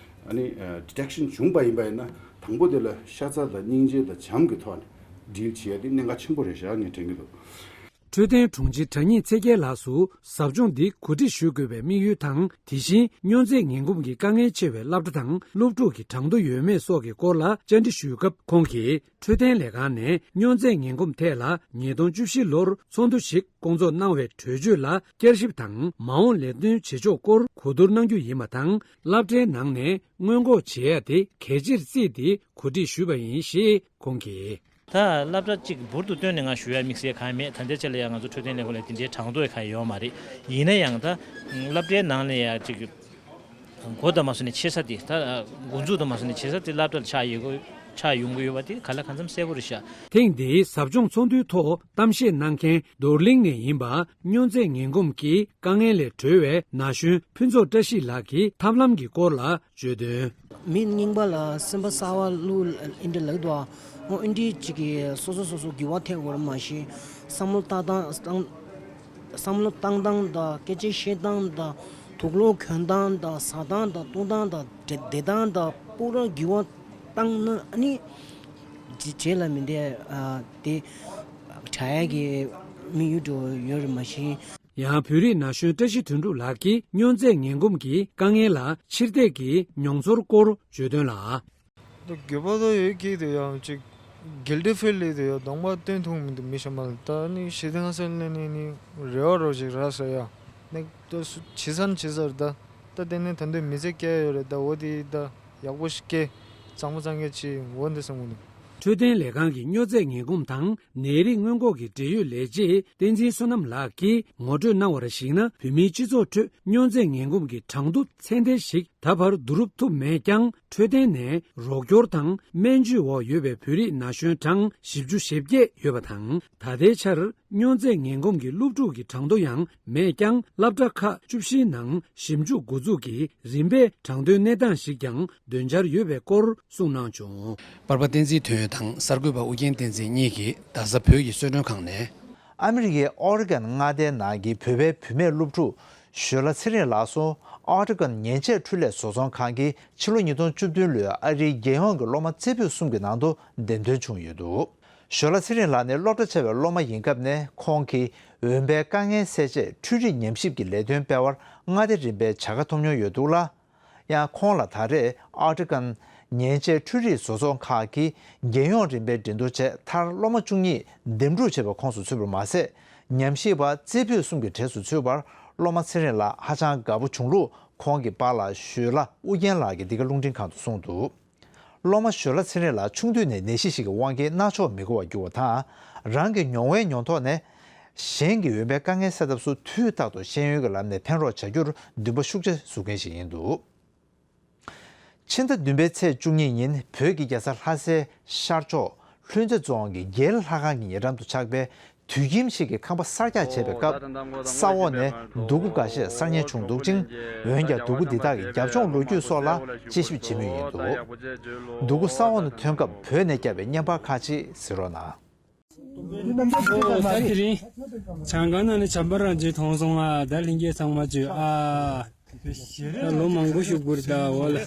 ཨ་ནི་ཌི་ཊེག་ཤན་བྱུང་པ་ཡིན་པ་ཡིན་ན། དང་པོ་དེ་ལ་ཤ་ཚ་དང་སྙིང་རྗེ་དང་བྱམས་ཀྱི་ཐོག་ནས་ཌིལ་བྱེད་ཡ་དེ་གནད་འགག་ཆེན་པོ་རེད་ཤག་ངས་དྲན་གྱི་འདུག་འཕྲོད་བསྟེན་དྲུང་ཆེ་གྲགས་སྙིང་ཚེ་རྒྱལ་ལགས་སུ་ཟབ་སྦྱོང་འདི་གོ་སྒྲིག་ཞུ་དགོས་པའི་དམིགས་ཡུལ་དང་། དེ་བཞིན་སྨྱོ་རྫས་ངན་གོམས་ཀྱི་དཀའ་ངལ་ཆེ་བའི་སློབ་གྲྭ་དང་སློབ་ཕྲུག་གི་གྲངས་ཐོ་ཡོད་མེད་སོགས་ཀྱི་སྐོར་ལ་བཅར་འདྲི་ཞུས་སྐབས། ཁོང་གིས་འཕྲོད་བསྟེན་ལས་ཁང་ནས་སྨྱོ་རྫས་ངན་གོམས་ཐད་ལ་ཉིས་སྟོང་བཅུ་བཞི་ལོར་ཚོགས་འདུ་ཞིག་བསྐོང་ཚོགས་གནང་བའི་གྲོས་ཆོད་ལ་བསྐྱར་ཞིབ་དང་མ་འོངས་ལས་དོན་བྱེད་ཕྱོགས་སྐོར་གོ་བསྡུར་གནང་རྒྱུ་ཡིན་པ་དང་། སློབ་གྲྭའི་ནང་ནས་སྔོན་འགོག་བྱེད་ཡ་དེ་གལ་ཆེར་བརྩིས་ཏེ་གོ་སྒྲིག་ཞུས་པ་ཡིན་ཞེས་ཁོང་གིས། ད་སློབ་གྲྭ་གཅིག་འབུར་དུ་བཏོན་ནས་ང་ཞུ་ཡ་དམིགས་བསལ་གང་ཡང་མེད། ད་ལྟའི་ཆ་ལ་ཡང་ང་ཚོ་འཕྲོད་བསྟེན་ལས་ཁུངས་ལ་དེ་འདྲའི་གྲངས་ཐོ་ཡང་གང་ཡང་ཡོད་མ་རེད། ཡིན་ན་ཡང་ད་སློབ་གྲྭའི་ནང་ལ་ཡང་གཅིག་འགོ་དང་མ་སོང་ནས་ཆེ་ས་དེ། ད་འགོ་འཛུགས་དང་མ་སོང་ནས་ཆེ་ས་དེ་སློབ་གྲྭ་ལ་ཆགས་ཡོད་དགོས། ཆགས་ཡོང་གི་ཡོད་པ་དེ་ག་ལ་གང་འཚམ་གསལ་པོ་རེད་ཤག་ཐེངས་འདིའི་ཟབ་སྦྱོང་ཚོགས་འདུའི་ཐོག་གཏམ་བཤད་གནང་མཁན་རྡོར་གླིང་ནས་ཡིན་པ། སྨྱོ་རྫས་ངན་གོམས་ཀྱི་དཀའ་ངལ་ལས་གྲོལ་བའི་ན་གཞོན་ཕུན་ཚོགས་བཀྲ་ཤིས་ལགས་ཀྱིས་ཐབས་ལམ་གྱི་སྐོར་ལ་བརྗོད་དོན། མི་རྙིང་པ་ལ་སེམས་པ་གསར་པ་བླུག་ཨིན་དྲ་ལགས་དོ། འོ་ཨིན་དྲི་གཅིག་གིས་སོ་སོ་སོ་སོ་འགྱུར་བ་ཐེབས་དགོས་རེད། མ་གཞི་བསམ་བློ་བཏང་སྟངས་བསམ་བློ་བཏང་སྟངས་དང་སྐད་ཆ་བཤད་སྟངས་དང་དུག་ལོག་གྱོན་སྟངས་དང་ཟ་སྟངས་དང་བཏུང་སྟངས་དང་བསྡད་སྟངས་དང་པུ་ར་འགྱུར་བ་བཏང་ན། ཨ་ནི་རྗེས་ལ་མི་འདི་དེ་དྲག་ཡ་གི་དམིགས་ཡུལ་འགྲོ་ཡོད་རེད། མ་གཞི། ཡང་བོད་རིགས་ན་གཞོན་བཀྲ་ཤིས་དོན་གྲུབ་ལགས་ཀྱིས་སྨྱོ་རྫས་ངན་གོམས་ཀྱི་དཀའ་ངལ་ལ་ཕྱིར་བལྟས་ཀྱི་མྱོང་ཚོར་སྐོར་བརྗོད་དོན་ལ། འགྱོད་པ་དང་ཡོད་ཀྱི་དེ་ཡང་ཅིག་གིལ་ཊི་ཕིལ་ལི་དེ་ཡང་གདོང་པ་སྟོན་ཐུབ་མི་འདུག་མི་གཞན་པ་ལ། ད་ནི་ཞི་བདེ་ལྷ་སར་སླེབས་ནས་ནི་རེ་བ་རོ་ཅིག་རག་ས་ཡ། ནི་ད་སུ་ཇི་སར་ཇི་སར་ད་ད་དེ་ནས་ད་འདོད་མི་ཚེ་སྐྱེལ་ཡོད་རེད། ད་འོ་དེ་ད་ཡག་པོ་ཞིག་སྐྱེལ། གཙང་མ་གཙང་རྐྱང་བྱེད། འོ་འདི་བསམ་གི་འདུག་འཕྲོད་བསྟེན་ལས་ཁང་གི་སྨྱོ་རྫས་ངན་གོམས་དང་ནད་རིགས་སྔོན་འགོག་གི་འབྲེལ་ཡོད་ལས་བྱེད་བསྟན་འཛིན་བསོད་ནམས་ལགས་ཀྱིས་ངོ་སྤྲོད་གནང་བར་གཞིགས་ན། བོད་མིའི་སྤྱི་ཚོགས་ཁྲོད་སྨྱོ་རྫས་ངན་གོམས་ཀྱི་གྲངས་ཐོ་ཚད་ལྡན་ཞིག་ད་བར་བསྡུ་རུབ་ཐུབ་མེད་ཀྱང་། འཕྲོད་བསྟེན་ནས་རོགས་སྐྱོར་དང་སྨན་བཅོས་འོག་ཡོད་པའི་བོད་རིགས་ན་གཞོན་གྲངས་བཞི་བཅུ་ཞེ་བརྒྱད་ཡོད་པ་དང་། ད་ལྟའི་ཆར་སྨྱོ་རྫས་ངན་གོམས་ཀྱི་སློབ་ཕྲུག་གི་གྲངས་ཐོ་ཡང་མེད་ཀྱང་། སློབ་གྲྭ་ཁག་བཅུ་བཞིའི་ནང་ཞིབ་འཇུག་འགོ་འཛུགས་ཀྱིས་རིམ་པས་གྲངས་ཐོའི་གནས་སྟངས་ཤིག་ཀྱང་འདོན་འཆར་ཡོད་པའི་སྐོར་གསུངས་གནང་བྱུང་། པར་པ་བསྟན་འཛིན་དོན་དང་གསར་འགོད་པ་ཨུ་རྒྱན་བསྟན་འཛིན་གཉིས་ཀྱིས་རྡ་ས་བོད་ཀྱི་གསོལ་མགྲོན་ཁང་ནས། ཨ་མི་རི་ཀའི་ཨོ་རི་གན་མངའ་སྡེའི་ནང་གི་བོད་པའི་བུད་མེད་སློབ་ཕྲུག་ཞོལ་ལྷ་ཚེ་རིང་ལགས་སུ། ཨོ་རི་གན་ཉེན་ཆེད་འཕྲུལ་ལས་བཟོ་ཚོང་ཁང་གིས་ཕྱི་ལོ་ཉིས་སྟོང་བཅུ་བདུན་ལོའི་ཨ་རིའི་རྒྱལ་ཡོངས་ཀྱི་སློབ་མ་རྩེ་ཕུད་གསུམ་གྱི་ནང་དུ་འདེམས་ཐོན་བྱུང་ཡོད་འདུག་ཞོལ་ལྷ་ཚེ་རིང་ལགས་ནི་སློབ་གྲྭ་ཆེ་བའི་སློབ་མ་ཡིན་སྐབས་ནས། ཁོང་གིས་འོན་པའི་དཀའ་ངལ་སེལ་ཆེད་འཕྲུལ་རིག་ཉམས་ཞིབ་ཀྱི་ལས་དོན་སྤེལ་བར་མངའ་སྡེ་རིམ་པའི་བྱ་དགའ་ཐོབ་མྱོང་ཡོད་འདུག་ལ། ཡང་ཁོང་ལ་ད་རེས་ཨོ་ཊི་གན་ཉེན་ཆེད་འཕྲུལ་རིག་བཟོ་ཚོང་ཁག་གིས་རྒྱལ་ཡོངས་རིམ་པའི་འགྲན་བསྡུར་ཆེད་མཐར་སློབ་མ་བཅུ་གཉིས་འདེམས་སྒྲུག་བྱས་པའི་ཁོངས་སུ་ཚུད་པར་མ་ཟད། ཉམས་ཞིབ་པ་རྩེ་ཕུད་གསུམ་གྱི་གྲས་སུ་ཚུད་པར་སློབ་མ་ཚེ་རིང་ལགས་ཧ་ཅང་དགའ་པོ་བྱུང་ལུགས་ཁོང་གི་པཱ་ལགས་ཞོལ་ལྷ་ཨུ་རྒྱན་ལགས་ཀྱིས་འདི་ག་རླུང་འཕྲིན་ཁང་དུ་གསུངས་འདུག་སློབ་མ་ཞོལ་ལྷ་ཚེ་རིང་ལགས་ཆུང་དུས་ནས་ནད་གཞི་ཞིག་གི་དབང་གིས་རྣ་མཆོག་མི་གོ་བར་གྱུར་བ་དང་། རང་གི་མྱོང་བའི་མྱོང་ཐོག་ནས་གཞན་གྱི་འོན་པའི་དཀའ་ངལ་སེལ་ཐབས་སུ་དུས་རྟག་ཏུ་ཤེས་ཡོན་གྱི་ལམ་ནས་ཕན་རོགས་བྱ་རྒྱུར་འདུན་པ་ཤུགས་ཆེ་བཟུང་མཁན་ཞིག་ཡིན་འདུག་ཕྱི་ཟླ་བདུན་པའི་ཚེས་བཅུ་གཉིས་ཉིན་བོད་ཀྱི་རྒྱལ་ས་ལྷ་སའི་ཤར་ཕྱོགས་ལྷུན་རྩེ་རྫོང་གི་རྒྱལ་ལྷ་ཁང་གི་ཉེ་འགྲམ་དུ་ཆགས་པའི་དུད་ཁྱིམ་ཞིག་གི་ཁང་པ་གསར་རྒྱག་བྱེད་པའི་སྐབས། ས་འོག་ནས་སྡུག་གུ་འགའ་ཤས་གསར་རྙེད་བྱུང་འདུག་ཅིང་། འོན་ཀྱང་སྡུག་གུ་འདི་དག་གི་རྒྱབ་ལྗོངས་ལོ་རྒྱུས་སོགས་ལ་དཔྱད་ཞིབ་བྱེད་མུས་ཡིན་འདུག་སྡུག་གུ་ས་འོག་ནས་ཐོན་སྐབས་བོད་ནས་བརྒྱབ་པའི་བརྙན་པར་ཁག་ཅིག་གཟིགས་རོགས་གནང་། ཨོ་ད་དེ་རིང་བྱང་ཁང་ནང་ནས་བྱམས་པ་རང་བྱོན་མཐོང་སོང་ང་། ད་ལྷན་རྒྱས་ཚང་མ་བྱོས་ཨ། ད་ལོ་མང་པོ་ཞིག་འགོར་ད་འོ་ལ།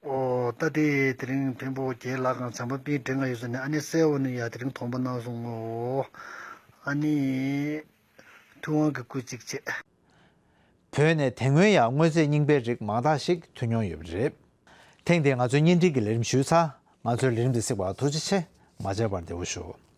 ཨོ་ད་དེ་དེ་རིང་འཕན་པོ་རྒྱལ་ལགས་ཁང་ཚན་པ་པིན་དྲན་ག་ཡོད་ཟེར་ནས་ཨ་ནེ་གསལ་བོ་ནི་ཡ་དེ་རིང་མཐོང་པ་གནང་སོང་ངོ་། ཨ་ནི་ཐུབ་དབང་གི་སྐུ་གཅིག་བྱས། བོད་ནས་དེ་སྔོན་ཡང་དངོས་རྫས་རྙིང་པའི་རིགས་མང་དག་ཞིག་ཐོན་མྱོང་ཡོད་པ་རེད། ཐེངས་འདིའི་ང་ཚོའི་བརྙན་འཕྲིན་གྱི་ལས་རིམ་ཞུས་ཚར། ང་ཚོའི་ལས་རིམ་འདི་གཟིགས་པར་ཐུགས་རྗེ་ཆེ། མ་མཇལ་བར་བདེ་པོ་བཞུགས།